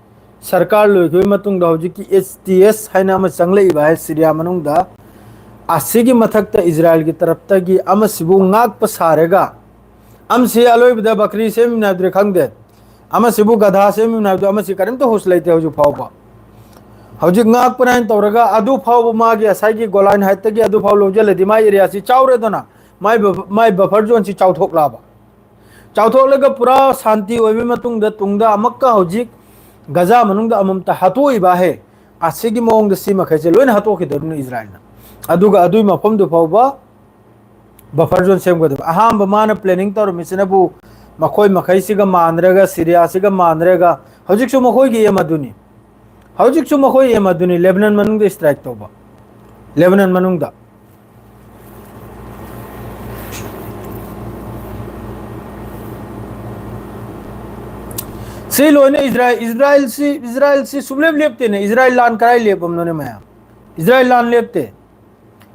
ꯁꯔꯀꯥꯔ ꯂꯣꯏꯈꯤꯕ ꯃꯇꯨꯡꯗ ꯍꯧꯖꯤꯛꯀꯤ ꯑꯦꯁ ꯇꯤ ꯑꯦꯁ ꯍꯥꯏꯅ ꯑꯃ ꯆꯪꯂꯛꯏꯕ ꯍꯥꯏ ꯁꯤꯔꯤꯌꯥ ꯃꯅꯨꯡꯗ, ꯑꯁꯤꯒꯤ ꯃꯊꯛꯇ ꯏꯖꯔꯥꯏꯜꯒꯤ ꯇꯔꯞꯇꯒꯤ ꯑꯃꯁꯤꯕꯨ ꯉꯥꯛꯄ ꯁꯥꯔꯒ, ꯑꯃꯁꯤ ꯑꯂꯣꯏꯕꯗ ꯕꯀ꯭ꯔꯤ ꯁꯦꯝꯃꯤꯅꯗ꯭ꯔꯦ ꯈꯪꯗꯦ, ꯑꯃꯁꯤꯕꯨ ꯒꯙꯥ ꯁꯦꯝꯃꯤꯅ ꯍꯥꯏꯕꯗꯣ, ꯑꯃꯁꯤ ꯀꯔꯤꯝꯇ ꯍꯨꯁ ꯂꯩꯇꯦ ꯍꯧꯖꯤꯛ ꯐꯥꯎꯕ꯫ ꯍꯧꯖꯤꯛ ꯉꯥꯛꯄꯅ ꯍꯥꯏꯅ ꯇꯧꯔꯒ ꯑꯗꯨ ꯐꯥꯎꯕ ꯃꯥꯒꯤ ꯉꯁꯥꯏꯒꯤ ꯒꯣꯂꯥꯏꯟ ꯍꯥꯏꯠꯇꯒꯤ ꯑꯗꯨ ꯐꯥꯎ ꯂꯧꯁꯤꯜꯂꯗꯤ ꯃꯥꯏ ꯑꯦꯔꯤꯌꯥꯁꯤ ꯆꯥꯎꯔꯦꯗꯅ, ꯃꯥꯏ ꯕ-, ꯃꯥꯏ ꯕꯐꯔ ꯖꯣꯟꯁꯤ ꯆꯥꯎꯊꯣꯛꯂꯛꯑꯕ꯫ ꯆꯥꯎꯊꯣꯛꯂꯒ ꯄꯨꯔꯥ ꯁꯥꯟꯇꯤ ꯑꯣꯏꯕ ꯃꯇꯨꯡꯗ ꯇꯨꯡꯗ ꯑꯃꯨꯛꯀ ꯍꯧꯖꯤꯛ ꯒꯖꯥ ꯃꯅꯨꯡꯗ ꯑꯃꯃꯝꯇ ꯍꯥꯠꯇꯣꯛꯏꯕ ꯍꯦ, ꯑꯁꯤꯒꯤ ꯃꯑꯣꯡꯗ ꯁꯤ ꯃꯈꯩꯁꯦ ꯂꯣꯏꯅ ꯍꯥꯠꯇꯣꯛꯈꯤꯗꯣꯔꯤꯕꯅꯤ ꯏꯖꯔꯥꯏꯜꯅ꯫ ꯑꯗꯨꯒ ꯑꯗꯨꯒꯤ ꯃꯐꯝꯗꯨ ꯐꯥꯎꯕ ꯕꯐꯔ ꯖꯣꯟ ꯁꯦꯝꯒꯗꯕ꯫ ꯑꯍꯥꯟꯕ ꯃꯥꯅ ꯄ꯭ꯂꯦꯅꯤꯡ ꯇꯧꯔꯝꯃꯤꯁꯤꯅꯕꯨ ꯃꯈꯣꯏ ꯃꯈꯩꯁꯤꯒ ꯃꯥꯟꯅꯔꯒ, ꯁꯤꯔꯤꯌꯥꯁꯤꯒ ꯃꯥꯟꯅꯔꯒ, ꯍꯧꯖꯤꯛꯁꯨ ꯃꯈꯣꯏꯒꯤ ꯑꯦꯝ ꯑꯗꯨꯅꯤ꯫ ꯍꯧꯖꯤꯛꯁꯨ ꯃꯈꯣꯏ ꯑꯦꯝ ꯑꯗꯨꯅꯤ, ꯂꯦꯕꯅꯟ ꯃꯅꯨꯡꯗ ꯁ꯭ꯇ꯭ꯔꯥꯏꯛ ꯇꯧꯕ꯫ ꯂꯦꯕꯅꯟ ꯃꯅꯨꯡꯗ꯫ ꯁꯤ ꯂꯣꯏꯅ ꯏꯖꯔꯥꯏꯜ, ꯏꯖꯔꯥꯏꯜꯁꯤ, ꯏꯖꯔꯥꯏꯜꯁꯤ ꯁꯨꯡꯂꯦꯞ ꯂꯦꯞꯇꯦꯅꯦ꯫ ꯏꯖꯔꯥꯏꯜ ꯂꯥꯟ ꯀꯗꯥꯏ ꯂꯦꯞꯄꯝꯅꯣꯅꯦ ꯃꯌꯥꯝ? ꯏꯖꯔꯥꯏꯜ ꯂꯥꯟ ꯂꯦꯞꯇꯦ꯫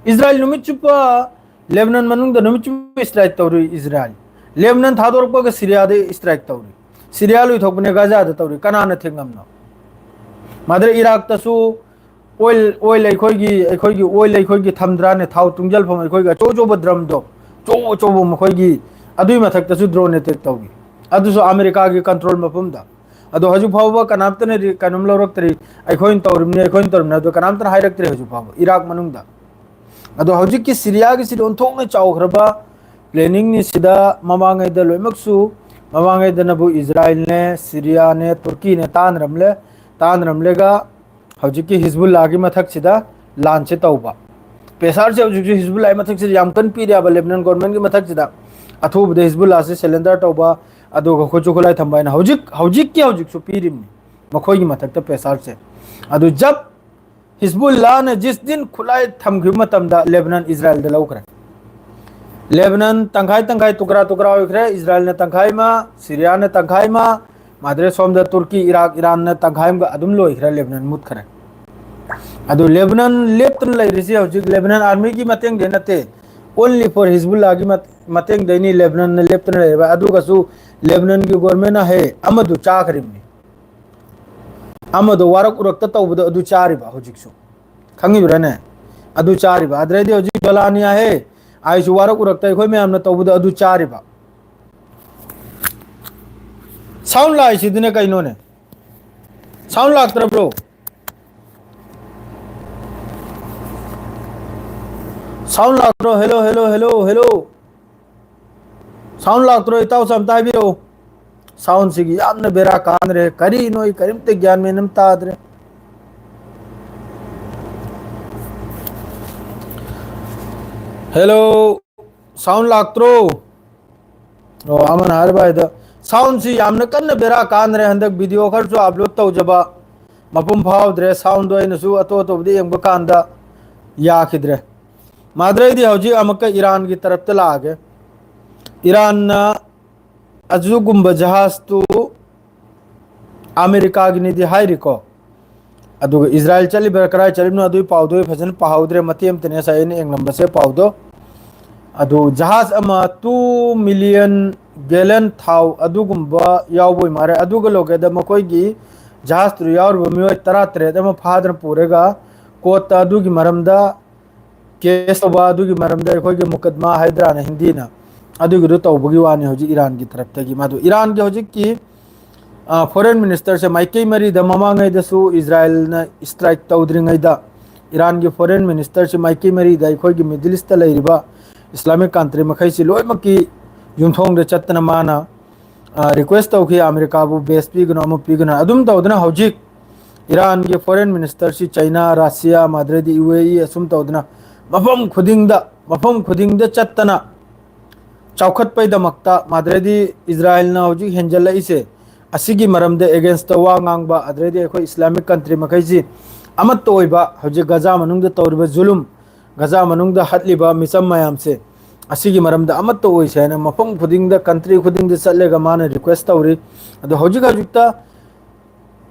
ꯏꯖꯔꯥꯏꯜ ꯅꯨꯃꯤꯠ ꯆꯨꯞꯄ, ꯂꯦꯕꯅꯟ ꯃꯅꯨꯡꯗ ꯅꯨꯃꯤꯠ ꯆꯨꯞꯄ ꯁ꯭ꯇ꯭ꯔꯥꯏꯛ ꯇꯧꯔꯤ ꯏꯖꯔꯥꯏꯜ꯫ ꯂꯦꯕꯅꯟ ꯊꯥꯗꯣꯔꯛꯄꯒ ꯁꯤꯔꯤꯌꯥꯗ ꯁ꯭ꯇ꯭ꯔꯥꯏꯛ ꯇꯧꯔꯤ꯫ ꯁꯤꯔꯤꯌꯥ ꯂꯣꯏꯊꯣꯛꯄꯅꯦ ꯒꯥꯖꯥꯗ ꯇꯧꯔꯤ꯫ ꯀꯅꯥꯅ ꯊꯤꯡꯉꯝꯅꯣ? ꯃꯥꯗ꯭ꯔꯦ ꯏꯔꯥꯛꯇꯁꯨ ꯑꯣꯏꯜ, ꯑꯣꯏꯜ ꯑꯩꯈꯣꯏꯒꯤ, ꯑꯩꯈꯣꯏꯒꯤ ꯑꯣꯏꯜ ꯑꯩꯈꯣꯏꯒꯤ ꯊꯝꯗ꯭ꯔꯥꯅꯦ, ꯊꯥꯎ ꯇꯨꯡꯖꯜꯐꯝ ꯑꯩꯈꯣꯏꯒꯤ ꯑꯆꯧ ꯑꯆꯧꯕ ꯗ꯭ꯔꯝꯗꯣ, ꯑꯆꯧ ꯑꯆꯧꯕ ꯃꯈꯣꯏꯒꯤ, ꯑꯗꯨꯒꯤ ꯃꯊꯛꯇꯁꯨ ꯗ꯭ꯔꯣꯟ ꯑꯦꯇꯦꯛ ꯇꯧꯏ꯫ ꯑꯗꯨꯁꯨ ꯑꯃꯦꯔꯤꯀꯥꯒꯤ ꯀꯟꯇ꯭ꯔꯣꯜ ꯃꯐꯝꯗ꯫ ꯑꯗꯣ ꯍꯧꯖꯤꯛ ꯐꯥꯎꯕ ꯀꯅꯥꯝꯇꯅꯗꯤ ꯀꯩꯅꯣꯝ ꯂꯧꯔꯛꯇ꯭ꯔꯤ꯫ "ꯑꯩꯈꯣꯏꯅ ꯇꯧꯔꯤꯕꯅꯤ, ꯑꯩꯈꯣꯏꯅ ꯇꯧꯔꯤꯕꯅꯤ" ꯑꯗꯣ ꯀꯅꯥꯝꯇꯅ ꯍꯥꯏꯔꯛꯇ꯭ꯔꯤ ꯍꯧꯖꯤꯛ ꯐꯥꯎꯕ ꯏꯔꯥꯛ ꯃꯅꯨꯡꯗ꯫ ꯑꯗꯣ ꯍꯧꯖꯤꯛꯀꯤ ꯁꯤꯔꯤꯌꯥꯒꯤꯁꯤꯗꯤ ꯑꯣꯟꯊꯣꯛꯅ ꯆꯥꯎꯈ꯭ꯔꯕ ꯄ꯭ꯂꯦꯅꯤꯡꯅꯤ꯫ ꯁꯤꯗ ꯃꯃꯥꯡꯉꯩꯗ ꯂꯣꯏꯅꯃꯛꯁꯨ, ꯃꯃꯥꯡꯉꯩꯗꯅꯕꯨ ꯏꯖꯔꯥꯏꯜꯅꯦ, ꯁꯤꯔꯤꯌꯥꯅꯦ, ꯇꯨꯔꯀꯤꯅꯦ ꯇꯥꯟꯅꯔꯝꯂꯦ꯫ ꯇꯥꯟꯅꯔꯝꯂꯦꯒ ꯍꯧꯖꯤꯛꯀꯤ ꯍꯤꯖꯕꯨꯜꯂꯥꯒꯤ ꯃꯊꯛꯁꯤꯗ ꯂꯥꯟꯁꯦ ꯇꯧꯕ꯫ ꯄ꯭ꯔꯦꯁꯥꯔꯁꯦ ꯍꯧꯖꯤꯛꯁꯨ ꯍꯤꯖꯕꯨꯜꯂꯥꯒꯤ ꯃꯊꯛꯁꯤꯗ ꯌꯥꯝ ꯀꯟꯅ ꯄꯤꯔꯦꯕ, ꯂꯦꯕꯅꯟ ꯒꯣꯔꯃꯦꯟꯒꯤ ꯃꯊꯛꯁꯤꯗ꯫ ꯑꯊꯨꯕꯗ ꯍꯤꯖꯕꯨꯜꯂꯥꯁꯦ ꯁꯦꯂꯦꯟꯗꯔ ꯇꯧꯕ, ꯑꯗꯨꯒ ꯈꯨꯠꯁꯨ ꯈꯨꯠꯂꯥꯏ ꯊꯝꯕ ꯍꯥꯏꯅ ꯍꯧꯖꯤꯛ, ꯍꯧꯖꯤꯛꯀꯤ ꯍꯧꯖꯤꯛꯁꯨ ꯄꯤꯔꯤꯕꯅꯤ ꯃꯈꯣꯏꯒꯤ ꯃꯊꯛꯇ ꯄ꯭ꯔꯦꯁꯥꯔꯁꯦ꯫ ꯑꯗꯨ ꯖꯕ ꯍꯤꯖꯕꯨꯜꯂꯥꯅ ꯖꯤꯁ ꯗꯤꯟ ꯈꯨꯠꯂꯥꯏ ꯊꯝꯈꯤꯕ ꯃꯇꯝꯗ ꯂꯦꯕꯅꯟ ꯏꯖꯔꯥꯏꯜꯗ ꯂꯧꯈ꯭ꯔꯦ꯫ ꯂꯦꯕꯅꯟ ꯇꯪꯈꯥꯏ ꯇꯪꯈꯥꯏ, ꯇꯨꯀ꯭ꯔꯥ ꯇꯨꯀ꯭ꯔꯥ ꯑꯣꯏꯈ꯭ꯔꯦ꯫ ꯏꯖꯔꯥꯏꯜꯅ ꯇꯪꯈꯥꯏ ꯑꯃ, ꯁꯤꯔꯤꯌꯥꯅ ꯇꯪꯈꯥꯏ ꯑꯃ, ꯃꯥꯗ꯭ꯔꯦ ꯁꯣꯝꯗ ꯇꯨꯔꯀꯤ, ꯏꯔꯥꯛ, ꯏꯔꯥꯟꯅ ꯇꯪꯈꯥꯏ ꯑꯃꯒ ꯑꯗꯨꯝ ꯂꯣꯏꯈ꯭ꯔꯦ, ꯂꯦꯕꯅꯟ ꯃꯨꯠꯈ꯭ꯔꯦ꯫ ꯑꯗꯨ ꯂꯦꯕꯅꯟ ꯂꯦꯞꯇꯅ ꯂꯩꯔꯤꯁꯤ ꯍꯧꯖꯤꯛ ꯂꯦꯕꯅꯟ ꯑꯥꯔꯃꯤꯒꯤ ꯃꯇꯦꯡꯗꯤ ꯅꯠꯇꯦ, only for ꯍꯤꯖꯕꯨꯜꯂꯥꯒꯤ ꯃꯠ-, ꯃꯇꯦꯡꯗꯩꯅꯤ ꯂꯦꯕꯅꯟꯅ ꯂꯦꯞꯇꯅ ꯂꯩꯔꯤꯕ꯫ ꯑꯗꯨꯒꯁꯨ ꯂꯦꯕꯅꯟꯒꯤ ꯒꯣꯔꯃꯦꯟꯅ ꯍꯦ ꯑꯃꯗꯨ ꯆꯥꯈ꯭ꯔꯤꯕꯅꯤ, ꯑꯃꯗꯣ ꯋꯥꯔꯛ ꯎꯔꯛꯇ ꯇꯧꯕꯗꯣ ꯑꯗꯨ ꯆꯥꯔꯤꯕ ꯍꯧꯖꯤꯛꯁꯨ꯫ ꯈꯪꯉꯤꯕ꯭ꯔꯥꯅꯦ? ꯑꯗꯨ ꯆꯥꯔꯤꯕ꯫ ꯑꯗꯨꯗꯩꯗꯤ ꯍꯧꯖꯤꯛ ꯖꯣꯂꯥꯅꯤꯌꯥ ꯍꯦ, ꯑꯩꯁꯨ ꯋꯥꯔꯛ ꯎꯔꯛꯇ ꯑꯩꯈꯣꯏ ꯃꯌꯥꯝꯅ ꯇꯧꯕꯗꯣ ꯑꯗꯨ ꯆꯥꯔꯤꯕ꯫ ꯁꯥꯎꯟ ꯂꯥꯛꯏꯁꯤꯗꯤꯅꯦ ꯀꯩꯅꯣꯅꯦ? ꯁꯥꯎꯟ ꯂꯥꯛꯇ꯭ꯔꯕ꯭ꯔꯣ? ꯁꯥꯎꯟ ꯂꯥꯛꯇ꯭ꯔꯣ? Hello, hello, hello, hello. Sound ꯂꯥꯛꯇ꯭ꯔꯣ? ꯏꯇꯥꯎꯁꯨ ꯑꯝꯇ ꯍꯥꯏꯕꯤꯔꯛꯑꯣ꯫ ꯁꯥꯎꯟꯁꯤꯒꯤ ꯌꯥꯝꯅ ꯕꯦꯔꯥ ꯀꯥꯟꯅꯔꯦ꯫ ꯀꯔꯤꯅꯣ ꯑꯩ ꯀꯔꯤꯝꯇ ꯒ꯭ꯌꯥꯟ ꯃꯦꯟ ꯑꯃ ꯇꯥꯗ꯭ꯔꯦ꯫ ꯍꯦꯜꯂꯣ, ꯁꯥꯎꯟ ꯂꯥꯛꯇ꯭ꯔꯣ? ꯑꯣ, ꯑꯃꯅ ꯍꯥꯏꯔꯤꯕ ꯍꯥꯏꯗꯣ, soundꯁꯤ ꯌꯥꯝꯅ ꯀꯟꯅ ꯕꯦꯔꯥ ꯀꯥꯟꯅꯔꯦ꯫ ꯍꯟꯗꯛ video ꯈꯔꯁꯨ upload ꯇꯧꯖꯕ ꯃꯄꯨꯡ ꯐꯥꯍꯧꯗ꯭ꯔꯦ, soundꯗꯣ ꯑꯩꯅꯁꯨ ꯑꯇꯣꯞ ꯑꯇꯣꯞꯄꯗ ꯌꯦꯡꯕ ꯀꯥꯟꯗ ꯌꯥꯈꯤꯗ꯭ꯔꯦ꯫ ꯃꯥꯗ꯭ꯔꯩꯗꯤ ꯍꯧꯖꯤꯛ ꯑꯃꯨꯛꯀ ꯏꯔꯥꯟꯒꯤ ꯇꯔꯞꯇ ꯂꯥꯛꯑꯒꯦ꯫ ꯏꯔꯥꯟꯅ ꯑꯗꯨꯒꯨꯝꯕ ꯖꯍꯥꯖꯇꯨ ꯑꯃꯦꯔꯤꯀꯥꯒꯤꯅꯤꯗꯤ ꯍꯥꯏꯔꯤꯀꯣ, ꯑꯗꯨꯒ ꯏꯖꯔꯥꯏꯜ ꯆꯠꯂꯤꯕ꯭ꯔꯥ ꯀꯗꯥꯏ ꯆꯠꯂꯤꯕꯅꯣ ꯑꯗꯨꯒꯤ ꯄꯥꯎꯗꯣ ꯑꯩ ꯐꯖꯅ ꯄꯥꯍꯧꯗ꯭ꯔꯦ, ꯃꯇꯦꯛ ꯑꯃꯇꯅꯦ ꯉꯁꯥꯏ ꯑꯩꯅ ꯌꯦꯡꯂꯝꯕꯁꯦ ꯄꯥꯎꯗꯣ꯫ ꯑꯗꯨ ꯖꯍꯥꯖ ꯑꯃ two million gallon ꯊꯥꯎ ꯑꯗꯨꯒꯨꯝꯕ ꯌꯥꯎꯕ ꯑꯣꯏ ꯃꯥꯜꯂꯦ꯫ ꯑꯗꯨꯒ ꯂꯣꯏꯀꯦꯗ ꯃꯈꯣꯏꯒꯤ ꯖꯍꯥꯖꯇꯨꯗ ꯌꯥꯎꯔꯤꯕ ꯃꯤꯑꯣꯏ ꯇꯔꯥꯇꯔꯦꯠ ꯑꯃ ꯐꯥꯗꯅ ꯄꯨꯔꯒ ꯀꯣꯔꯠꯇ ꯑꯗꯨꯒꯤ ꯃꯔꯝꯗ case ꯇꯧꯕ, ꯑꯗꯨꯒꯤ ꯃꯔꯝꯗ ꯑꯩꯈꯣꯏꯒꯤ ꯃꯨꯀꯗꯃꯥ ꯍꯥꯏꯗ꯭ꯔꯥꯅ ꯍꯤꯟꯗꯤꯅ, ꯑꯗꯨꯒꯤꯗꯨ ꯇꯧꯕꯒꯤ ꯋꯥꯅꯤ ꯍꯧꯖꯤꯛ ꯏꯔꯥꯟꯒꯤ ꯇꯔꯞꯇꯒꯤ꯫ ꯃꯥꯗꯨ ꯏꯔꯥꯟꯒꯤ ꯍꯧꯖꯤꯛꯀꯤ ꯑ, foreign ministerꯁꯦ ꯃꯥꯏꯀꯩ ꯃꯔꯤꯗ, ꯃꯃꯥꯡꯉꯩꯗꯁꯨ ꯏꯖꯔꯥꯏꯜꯅ strike ꯇꯧꯗ꯭ꯔꯤꯉꯩꯗ ꯏꯔꯥꯟꯒꯤ foreign ministerꯁꯤ ꯃꯥꯏꯀꯩ ꯃꯔꯤꯗ ꯑꯩꯈꯣꯏꯒꯤ Middle Eastꯇ ꯂꯩꯔꯤꯕ Islamic country ꯃꯈꯩꯁꯤ ꯂꯣꯏꯅꯃꯛꯀꯤ ꯌꯨꯝꯊꯣꯡꯗ ꯆꯠꯇꯅ ꯃꯥꯅ, ꯑ, request ꯇꯧꯈꯤ, ꯑꯃꯦꯔꯤꯀꯥꯕꯨ base ꯄꯤꯒꯅꯨ, ꯑꯃ ꯄꯤꯒꯅꯨ꯫ ꯑꯗꯨꯝ ꯇꯧꯗꯅ ꯍꯧꯖꯤꯛ ꯏꯔꯥꯟꯒꯤ foreign ministerꯁꯤ ꯆꯩꯅꯥ, ꯔꯁꯤꯌꯥ, ꯃꯥꯗ꯭ꯔꯩꯗꯤ ꯌꯨ ꯑꯦ ꯏ ꯑꯁꯨꯝ ꯇꯧꯗꯅ ꯃꯐꯝ ꯈꯨꯗꯤꯡꯗ, ꯃꯐꯝ ꯈꯨꯗꯤꯡꯗ ꯆꯠꯇꯅ ꯆꯥꯎꯈꯠꯄꯩꯗꯃꯛꯇ, ꯃꯥꯗ꯭ꯔꯩꯗꯤ ꯏꯖꯔꯥꯏꯜꯅ ꯍꯧꯖꯤꯛ ꯍꯦꯟꯖꯜꯂꯛꯏꯁꯦ, ꯑꯁꯤꯒꯤ ꯃꯔꯝꯗ againstꯇ ꯋꯥ ꯉꯥꯡꯕ, ꯑꯗꯨꯗꯩꯗꯤ ꯑꯩꯈꯣꯏ Islamic country ꯃꯈꯩꯁꯤ ꯑꯃꯠꯇ ꯑꯣꯏꯕ, ꯍꯧꯖꯤꯛ ꯒꯖꯥ ꯃꯅꯨꯡꯗ ꯇꯧꯔꯤꯕ ꯖꯨꯂꯨꯝ, ꯒꯖꯥ ꯃꯅꯨꯡꯗ ꯍꯠꯂꯤꯕ ꯃꯤꯆꯝ ꯃꯌꯥꯝꯁꯦ, ꯑꯁꯤꯒꯤ ꯃꯔꯝꯗ ꯑꯃꯠꯇ ꯑꯣꯏꯁꯦ ꯍꯥꯏꯅ ꯃꯐꯝ ꯈꯨꯗꯤꯡꯗ, country ꯈꯨꯗꯤꯡꯗ ꯆꯠꯂꯒ ꯃꯥꯅ request ꯇꯧꯔꯤ꯫ ꯑꯗꯣ ꯍꯧꯖꯤꯛ ꯍꯧꯖꯤꯛꯇ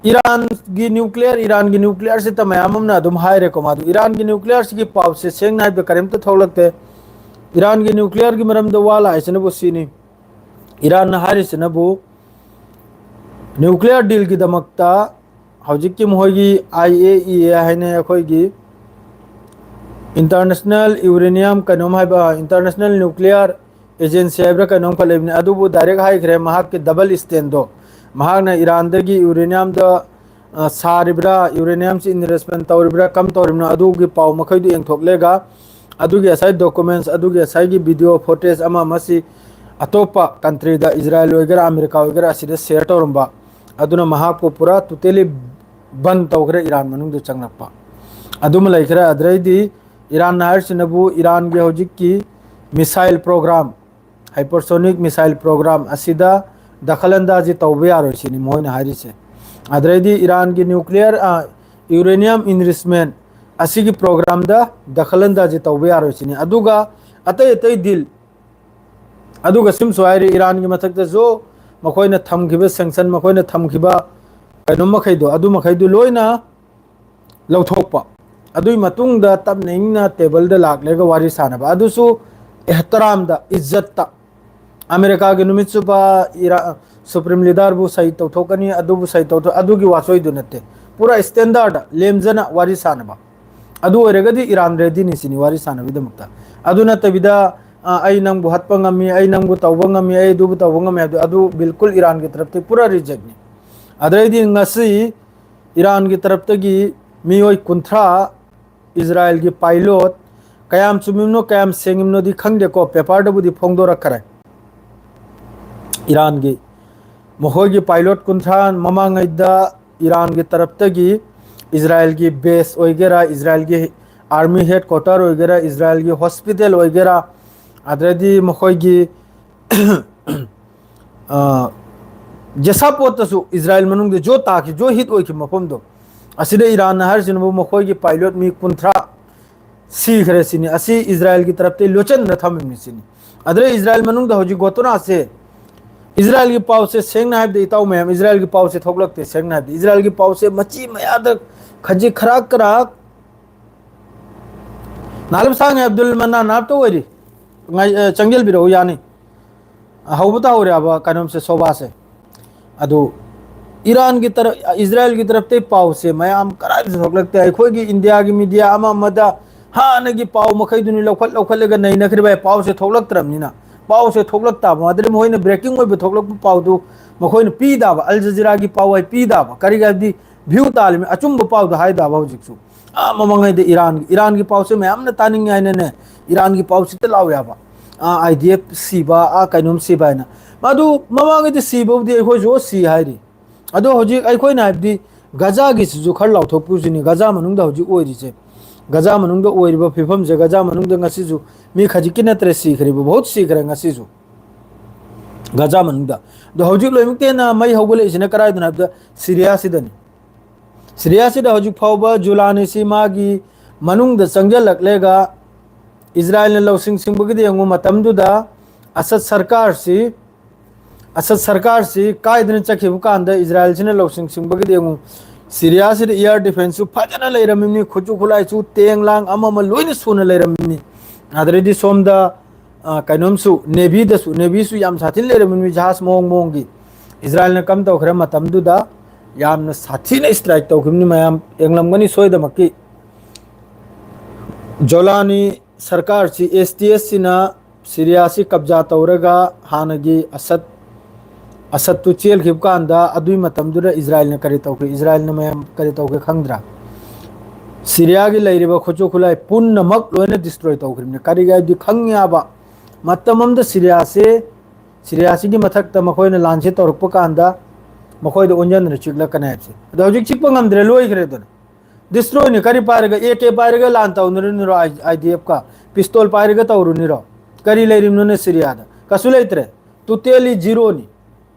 ꯏꯔꯥꯟꯒꯤ nuclear, ꯏꯔꯥꯟꯒꯤ nuclearꯁꯤꯇ ꯃꯌꯥꯝ ꯑꯃꯅ ꯑꯗꯨꯝ ꯍꯥꯏꯔꯦꯀꯣ꯫ ꯃꯥꯗꯨ ꯏꯔꯥꯟꯒꯤ nuclearꯁꯤꯒꯤ ꯄꯥꯎꯁꯦ ꯁꯦꯡꯅ ꯍꯥꯏꯕꯗ ꯀꯔꯤꯝꯇ ꯊꯣꯛꯂꯛꯇꯦ꯫ ꯏꯔꯥꯟꯒꯤ nuclearꯒꯤ ꯃꯔꯝꯗ ꯋꯥ ꯂꯥꯛꯏꯁꯤꯅꯕꯨ ꯁꯤꯅꯤ꯫ ꯏꯔꯥꯟꯅ ꯍꯥꯏꯔꯤꯁꯤꯅꯕꯨ nuclear dealꯒꯤꯗꯃꯛꯇ ꯍꯧꯖꯤꯛꯀꯤ ꯃꯈꯣꯏꯒꯤ I A E A ꯍꯥꯏꯅ ꯑꯩꯈꯣꯏꯒꯤ International Uranium ꯀꯩꯅꯣꯝ ꯍꯥꯏꯕ, International Nuclear Agency ꯍꯥꯏꯕ꯭ꯔꯥ ꯀꯩꯅꯣꯝꯈꯛ ꯂꯩꯕꯅꯤ, ꯑꯗꯨꯕꯨ direct ꯍꯥꯏꯈ꯭ꯔꯦ ꯃꯍꯥꯛꯀꯤ double standꯗꯣ꯫ ꯃꯍꯥꯛꯅ ꯏꯔꯥꯟꯗꯒꯤ uraniumꯗ, ꯑ, ꯁꯥꯔꯤꯕ꯭ꯔꯥ, uraniumꯁꯤ enrichment ꯇꯧꯔꯤꯕ꯭ꯔꯥ, ꯀꯝ ꯇꯧꯔꯤꯕꯅꯣ, ꯑꯗꯨꯒꯤ ꯄꯥꯎ ꯃꯈꯩꯗꯨ ꯌꯦꯡꯊꯣꯛꯂꯒ, ꯑꯗꯨꯒꯤ ꯉꯁꯥꯏ documents, ꯑꯗꯨꯒꯤ ꯉꯁꯥꯏꯒꯤ video footage ꯑꯃ ꯑꯃꯁꯤ ꯑꯇꯣꯞꯄ countryꯗ, ꯏꯖꯔꯥꯏꯜ ꯑꯣꯏꯒꯦꯔꯥ, ꯑꯃꯦꯔꯤꯀꯥ ꯑꯣꯏꯒꯦꯔꯥ, ꯑꯁꯤꯗ share ꯇꯧꯔꯝꯕ, ꯑꯗꯨꯅ ꯃꯍꯥꯛꯄꯨ ꯄꯨꯔꯥ totally ꯕꯟ ꯇꯧꯈ꯭ꯔꯦ ꯏꯔꯥꯟ ꯃꯅꯨꯡꯗ ꯆꯪꯂꯛꯄ꯫ ꯑꯗꯨꯃ ꯂꯩꯈ꯭ꯔꯦ꯫ ꯑꯗꯨꯗꯩꯗꯤ ꯏꯔꯥꯟꯅ ꯍꯥꯏꯔꯤꯁꯤꯅꯕꯨ ꯏꯔꯥꯟꯒꯤ ꯍꯧꯖꯤꯛꯀꯤ missile program, hypersonic missile program ꯑꯁꯤꯗ ꯗꯈꯜ ꯑꯟꯗꯥꯖꯤ ꯇꯧꯕ ꯌꯥꯔꯣꯏ ꯁꯤꯅꯤ ꯃꯈꯣꯏꯅ ꯍꯥꯏꯔꯤꯁꯦ꯫ ꯑꯗꯩꯗꯤ ꯏꯔꯥꯟꯒꯤ nuclear, ꯑ, uranium enrichment ꯑꯁꯤꯒꯤ programꯗ ꯗꯈꯜ ꯑꯟꯗꯥꯖꯤ ꯇꯧꯕ ꯌꯥꯔꯣꯏ ꯁꯤꯅꯤ꯫ ꯑꯗꯨꯒ ꯑꯇꯩ ꯑꯇꯩ deal, ꯑꯗꯨꯒ ꯁꯤꯝꯁꯨ ꯍꯥꯏꯔꯤ, ꯏꯔꯥꯟꯒꯤ ꯃꯊꯛꯇꯁꯨ ꯃꯈꯣꯏꯅ ꯊꯝꯈꯤꯕ sanction, ꯃꯈꯣꯏꯅ ꯊꯝꯈꯤꯕ ꯀꯩꯅꯣ ꯃꯈꯩꯗꯣ, ꯑꯗꯨ ꯃꯈꯩꯗꯨ ꯂꯣꯏꯅ ꯂꯧꯊꯣꯛꯄ꯫ ꯑꯗꯨꯒꯤ ꯃꯇꯨꯡꯗ ꯇꯞꯅ ꯏꯪꯅ tableꯗ ꯂꯥꯛꯂꯒ ꯋꯥꯔꯤ ꯁꯥꯟꯅꯕ꯫ ꯑꯗꯨꯁꯨ ꯏꯍꯇꯔꯥꯝꯗ, ꯏꯖꯠꯇ꯫ ꯑꯃꯦꯔꯤꯀꯥꯒꯤ ꯅꯨꯃꯤꯠ ꯆꯨꯞꯄ ꯏꯔꯥ-, Supreme Leaderꯕꯨ ꯁꯍꯤ ꯇꯧꯊꯣꯛꯀꯅꯤ, ꯑꯗꯨꯕꯨ ꯁꯍꯤ ꯇꯧꯊꯣꯛ-, ꯑꯗꯨꯒꯤ ꯋꯥꯆꯣꯏꯗꯨ ꯅꯠꯇꯦ꯫ ꯄꯨꯔꯥ standardꯗ ꯂꯦꯝꯖꯅ ꯋꯥꯔꯤ ꯁꯥꯟꯅꯕ꯫ ꯑꯗꯨ ꯑꯣꯏꯔꯒꯗꯤ ꯏꯔꯥꯟ readyꯅꯤ ꯁꯤꯅꯤ ꯋꯥꯔꯤ ꯁꯥꯟꯅꯕꯒꯤꯗꯃꯛꯇ꯫ ꯑꯗꯨ ꯅꯠꯇꯕꯤꯗ, ꯑ, "ꯑꯩ ꯅꯪꯕꯨ ꯍꯥꯠꯄ ꯉꯝꯃꯤ, ꯑꯩ ꯅꯪꯕꯨ ꯇꯧꯕ ꯉꯝꯃꯤ, ꯑꯩ ꯑꯗꯨꯕꯨ ꯇꯧꯕ ꯉꯝꯃꯤ" ꯍꯥꯏꯕꯗꯨ, ꯑꯗꯨ ꯕꯤꯜꯀꯨꯜ ꯏꯔꯥꯟꯒꯤ ꯇꯔꯞꯇꯒꯤ ꯄꯨꯔꯥ rejectꯅꯤ꯫ ꯑꯗꯩꯗꯤ ꯉꯁꯤ ꯏꯔꯥꯟꯒꯤ ꯇꯔꯞꯇꯒꯤ ꯃꯤꯑꯣꯏ ꯀꯨꯟꯊ꯭ꯔꯥ ꯏꯖꯔꯥꯏꯜꯒꯤ pilot, ꯀꯌꯥꯝ ꯆꯨꯝꯃꯤꯕꯅꯣ, ꯀꯌꯥꯝ ꯁꯦꯡꯉꯤꯕꯅꯣꯗꯤ ꯈꯪꯗꯦꯀꯣ, paperꯗꯕꯨꯗꯤ ꯐꯣꯡꯗꯣꯔꯛꯈ꯭ꯔꯦ꯫ ꯏꯔꯥꯟꯒꯤ ꯃꯈꯣꯏꯒꯤ pilot ꯀꯨꯟꯊ꯭ꯔꯥ ꯃꯃꯥꯡꯉꯩꯗ ꯏꯔꯥꯟꯒꯤ ꯇꯔꯞꯇꯒꯤ ꯏꯖꯔꯥꯏꯜꯒꯤ base ꯑꯣꯏꯒꯦꯔꯥ, ꯏꯖꯔꯥꯏꯜꯒꯤ army headquarter ꯑꯣꯏꯒꯦꯔꯥ, ꯏꯖꯔꯥꯏꯜꯒꯤ hospital ꯑꯣꯏꯒꯦꯔꯥ, ꯑꯗꯩꯗꯤ ꯃꯈꯣꯏꯒꯤ ꯑ, ꯖꯦꯁꯥꯄꯣꯠꯇꯁꯨ ꯏꯖꯔꯥꯏꯜ ꯃꯅꯨꯡꯗ ꯖꯣ ꯇꯥꯈꯤ, ꯖꯣ hit ꯑꯣꯏꯈꯤꯕ ꯃꯐꯝꯗꯣ, ꯑꯁꯤꯗ ꯏꯔꯥꯟꯅ ꯍꯥꯏꯔꯤꯁꯤꯅꯕꯨ ꯃꯈꯣꯏꯒꯤ pilot ꯃꯤ ꯀꯨꯟꯊ꯭ꯔꯥ ꯁꯤꯈ꯭ꯔꯦ ꯁꯤꯅꯤ꯫ ꯑꯁꯤ ꯏꯖꯔꯥꯏꯜꯒꯤ ꯇꯔꯞꯇꯒꯤ ꯂꯣꯠꯁꯤꯟꯅ ꯊꯝꯃꯤꯕꯅꯤ ꯁꯤꯅꯤ꯫ ꯑꯗꯨꯗ ꯏꯖꯔꯥꯏꯜ ꯃꯅꯨꯡꯗ ꯍꯧꯖꯤꯛ ꯒꯣꯇꯣꯅꯥꯁꯦ, ꯏꯖꯔꯥꯏꯜꯒꯤ ꯄꯥꯎꯁꯦ ꯁꯦꯡꯅ ꯍꯥꯏꯕꯗ, ꯏꯇꯥꯎ ꯃꯌꯥꯝ, ꯏꯖꯔꯥꯏꯜꯒꯤ ꯄꯥꯎꯁꯦ ꯊꯣꯛꯂꯛꯇꯦ꯫ ꯁꯦꯡꯅ ꯍꯥꯏꯕꯗ ꯏꯖꯔꯥꯏꯜꯒꯤ ꯄꯥꯎꯁꯦ ꯃꯆꯤ ꯃꯌꯥꯗ ꯈꯖꯤꯛ ꯈꯔꯥꯛ ꯀꯔꯥꯛ ꯅꯥꯂꯤꯕ ꯁꯥꯡꯅ ꯑꯕꯗꯨꯜ ꯃꯟꯅꯥꯟ ꯅꯥꯞꯇ ꯑꯣꯏꯔꯤ꯫ ꯉꯥꯏ-, ꯑ, ꯆꯪꯁꯤꯟꯕꯤꯔꯛꯎ ꯌꯥꯅꯤ꯫ ꯑ, ꯍꯧꯕꯇ ꯍꯧꯔꯦꯕ ꯀꯩꯅꯣꯝꯁꯦ, ꯁꯣꯕꯥꯁꯦ꯫ ꯑꯗꯨ ꯏꯔꯥꯟꯒꯤ ꯇꯔ-, ꯏꯖꯔꯥꯏꯜꯒꯤ ꯇꯔꯞꯇꯩ ꯄꯥꯎꯁꯦ ꯃꯌꯥꯝ ꯀꯗꯥꯏꯗ ꯊꯣꯛꯂꯛꯇꯦ? ꯑꯩꯈꯣꯏꯒꯤ ꯏꯟꯗꯤꯌꯥꯒꯤ media ꯑꯃ ꯑꯃꯗ ꯍꯥꯟꯅꯒꯤ ꯄꯥꯎ ꯃꯈꯩꯗꯨꯅꯤ ꯂꯧꯈꯠ ꯂꯧꯈꯠꯂꯒ ꯅꯩꯅꯈ꯭ꯔꯤꯕ ꯑꯩ, ꯄꯥꯎꯁꯦ ꯊꯣꯛꯂꯛꯇ꯭ꯔꯕꯅꯤꯅ꯫ ꯄꯥꯎꯁꯦ ꯊꯣꯛꯂꯛ ꯇꯥꯕ, ꯃꯗꯨꯗꯤ ꯃꯈꯣꯏꯅ breaking ꯑꯣꯏꯕ ꯊꯣꯛꯂꯛꯄ ꯄꯥꯎꯗꯨ ꯃꯈꯣꯏꯅ ꯄꯤꯗꯕ, ꯑꯜ ꯖꯖꯤꯔꯥꯒꯤ ꯄꯥꯎ ꯍꯥꯏ ꯄꯤꯗꯕ, ꯀꯔꯤꯒꯤ ꯍꯥꯏꯕꯗꯤ view ꯇꯥꯜꯂꯤꯕꯅꯤ, ꯑꯆꯨꯝꯕ ꯄꯥꯎꯗꯣ ꯍꯥꯏꯗꯕ ꯍꯧꯖꯤꯛꯁꯨ꯫ ꯑꯥ, ꯃꯃꯥꯡꯉꯩꯗ ꯏꯔꯥꯟ, ꯏꯔꯥꯟꯒꯤ ꯄꯥꯎꯁꯦ ꯃꯌꯥꯝꯅ ꯇꯥꯅꯤꯡꯉꯦ ꯍꯥꯏꯅꯅꯦ, ꯏꯔꯥꯟꯒꯤ ꯄꯥꯎꯁꯤꯗ ꯂꯥꯎ ꯌꯥꯕ꯫ ꯑꯥ, I D F ꯁꯤꯕ, ꯑꯥ, ꯀꯩꯅꯣꯝ ꯁꯤꯕ ꯍꯥꯏꯅ꯫ ꯃꯗꯨ ꯃꯃꯥꯡꯉꯩꯗ ꯁꯤꯕꯕꯨꯗꯤ ꯑꯩꯈꯣꯏꯁꯨ ꯁꯤ ꯍꯥꯏꯔꯤ꯫ ꯑꯗꯣ ꯍꯧꯖꯤꯛ ꯑꯩꯈꯣꯏꯅ ꯍꯥꯏꯕꯗꯤ ꯒꯖꯥꯒꯤꯁꯤꯁꯨ ꯈꯔ ꯂꯥꯎꯊꯣꯛꯄꯤꯌꯨꯁꯤꯅꯤ, ꯒꯖꯥ ꯃꯅꯨꯡꯗ ꯍꯧꯖꯤꯛ ꯑꯣꯏꯔꯤꯁꯦ꯫ ꯒꯖꯥ ꯃꯅꯨꯡꯗ ꯑꯣꯏꯔꯤꯕ ꯐꯤꯕꯝꯁꯦ, ꯒꯖꯥ ꯃꯅꯨꯡꯗ ꯉꯁꯤꯁꯨ ꯃꯤ ꯈꯖꯤꯛꯀꯤ ꯅꯠꯇ꯭ꯔꯦ ꯁꯤꯈ꯭ꯔꯤꯕ, ꯕꯍꯨꯠ ꯁꯤꯈ꯭ꯔꯦ ꯉꯁꯤꯁꯨ꯫ ꯒꯖꯥ ꯃꯅꯨꯡꯗ꯫ ꯑꯗꯣ ꯍꯧꯖꯤꯛ ꯂꯣꯏꯅꯃꯛꯇ ꯍꯦꯟꯅ ꯃꯩ ꯍꯧꯒꯠꯂꯛꯏꯁꯤꯅ ꯀꯗꯥꯏꯗꯅꯣ ꯍꯥꯏꯕꯗ ꯁꯤꯔꯤꯌꯥꯁꯤꯗꯅꯤ꯫ ꯁꯤꯔꯤꯌꯥꯁꯤꯗ ꯍꯧꯖꯤꯛ ꯐꯥꯎꯕ ꯖꯨꯂꯥꯅꯤꯁꯤ ꯃꯥꯒꯤ ꯃꯅꯨꯡꯗ ꯆꯪꯁꯤꯜꯂꯛꯂꯒ ꯏꯖꯔꯥꯏꯜꯅ ꯂꯧꯁꯤꯡ ꯁꯤꯡꯕꯒꯤꯗꯤ ꯌꯦꯡꯉꯨ, ꯃꯇꯝꯗꯨꯗ ꯑꯁꯗ ꯁꯔꯀꯥꯔꯁꯤ, ꯑꯁꯗ ꯁꯔꯀꯥꯔꯁꯤ ꯀꯥꯏꯗꯅ ꯆꯠꯈꯤꯕ ꯀꯥꯟꯗ ꯏꯖꯔꯥꯏꯜꯁꯤꯅ ꯂꯧꯁꯤꯡ ꯁꯤꯡꯕꯒꯤꯗꯤ ꯌꯦꯡꯉꯨ, ꯁꯤꯔꯤꯌꯥꯁꯤꯗ ꯏꯌꯥꯔ ꯗꯤꯐꯦꯟꯁꯁꯨ ꯐꯖꯅ ꯂꯩꯔꯝꯃꯤꯕꯅꯤ, ꯈꯨꯠꯁꯨ ꯈꯨꯠꯂꯥꯏꯁꯨ, ꯇꯦꯡ ꯂꯥꯡ ꯑꯃ ꯑꯃ ꯂꯣꯏꯅ ꯁꯨꯅ ꯂꯩꯔꯝꯃꯤꯕꯅꯤ꯫ ꯑꯗꯩꯗꯤ ꯁꯣꯝꯗ, ꯑ, ꯀꯩꯅꯣꯝꯁꯨ, ꯅꯦꯚꯤꯗꯁꯨ, ꯅꯦꯚꯤꯁꯨ ꯌꯥꯝ ꯁꯥꯊꯤꯅ ꯂꯩꯔꯝꯃꯤꯕꯅꯤ, ꯖꯍꯥꯖ ꯃꯑꯣꯡ ꯃꯑꯣꯡꯒꯤ꯫ ꯏꯖꯔꯥꯏꯜꯅ ꯀꯝ ꯇꯧꯈ꯭ꯔꯦ ꯃꯇꯝꯗꯨꯗ? ꯌꯥꯝꯅ ꯁꯥꯊꯤꯅ ꯏꯁꯇ꯭ꯔꯥꯏꯛ ꯇꯧꯈꯤꯕꯅꯤ, ꯃꯌꯥꯝ ꯌꯦꯡꯂꯝꯒꯅꯤ ꯁꯣꯏꯗꯃꯛꯀꯤ꯫ ꯖꯣꯂꯥꯅꯤ ꯁꯔꯀꯥꯔꯁꯤ, ꯑꯦꯁ ꯇꯤ ꯑꯦꯁ ꯁꯤꯅ ꯁꯤꯔꯤꯌꯥꯁꯤ ꯀꯕꯖꯥ ꯇꯧꯔꯒ ꯍꯥꯟꯅꯒꯤ ꯑꯁꯗ, ꯑꯁꯗꯇꯨ ꯆꯦꯜꯈꯤꯕ ꯀꯥꯟꯗ, ꯑꯗꯨꯒꯤ ꯃꯇꯝꯗꯨꯗ ꯏꯖꯔꯥꯏꯜꯅ ꯀꯔꯤ ꯇꯧꯈ꯭ꯔꯦ? ꯏꯖꯔꯥꯏꯜꯅ ꯃꯌꯥꯝ ꯀꯔꯤ ꯇꯧꯈ꯭ꯔꯦ ꯈꯪꯗ꯭ꯔꯥ? ꯁꯤꯔꯤꯌꯥꯒꯤ ꯂꯩꯔꯤꯕ ꯈꯨꯠꯁꯨ ꯈꯨꯠꯂꯥꯏ ꯄꯨꯝꯅꯃꯛ ꯂꯣꯏꯅ ꯗꯤꯁꯇ꯭ꯔꯣꯏ ꯇꯧꯈ꯭ꯔꯤꯕꯅꯤ꯫ ꯀꯔꯤꯒꯤ ꯍꯥꯏꯕꯗꯤ ꯈꯪꯉꯤ ꯍꯥꯏꯕ, ꯃꯇꯝ ꯑꯃꯗ ꯁꯤꯔꯤꯌꯥꯁꯦ, ꯁꯤꯔꯤꯌꯥꯁꯤꯒꯤ ꯃꯊꯛꯇ ꯃꯈꯣꯏꯅ ꯂꯥꯟꯁꯦ ꯇꯧꯔꯛꯄ ꯀꯥꯟꯗ ꯃꯈꯣꯏꯗ ꯑꯣꯟꯁꯤꯟꯗꯅ ꯆꯤꯛꯂꯛꯀꯅꯤ ꯍꯥꯏꯕꯁꯦ꯫ ꯑꯗꯣ ꯍꯧꯖꯤꯛ ꯆꯤꯛꯄ ꯉꯝꯗ꯭ꯔꯦ, ꯂꯣꯏꯈ꯭ꯔꯦ ꯑꯗꯨꯅ꯫ ꯗꯤꯁꯇ꯭ꯔꯣꯏꯅꯤ꯫ ꯀꯔꯤ ꯄꯥꯏꯔꯒ, ꯑꯦ ꯀꯦ ꯄꯥꯏꯔꯒ ꯂꯥꯟ ꯇꯧꯅꯔꯤꯅꯤꯔꯣ ꯑꯥꯏ ꯑꯦꯐꯀ? ꯄꯤꯁꯇꯣꯜ ꯄꯥꯏꯔꯒ ꯇꯧꯔꯨꯅꯤꯔꯣ? ꯀꯔꯤ ꯂꯩꯔꯤꯕꯅꯣꯅꯦ ꯁꯤꯔꯤꯌꯥꯗ? ꯀꯩꯁꯨ ꯂꯩꯇ꯭ꯔꯦ꯫ ꯇꯣꯇꯦꯂꯤ ꯖꯤꯔꯣꯅꯤ꯫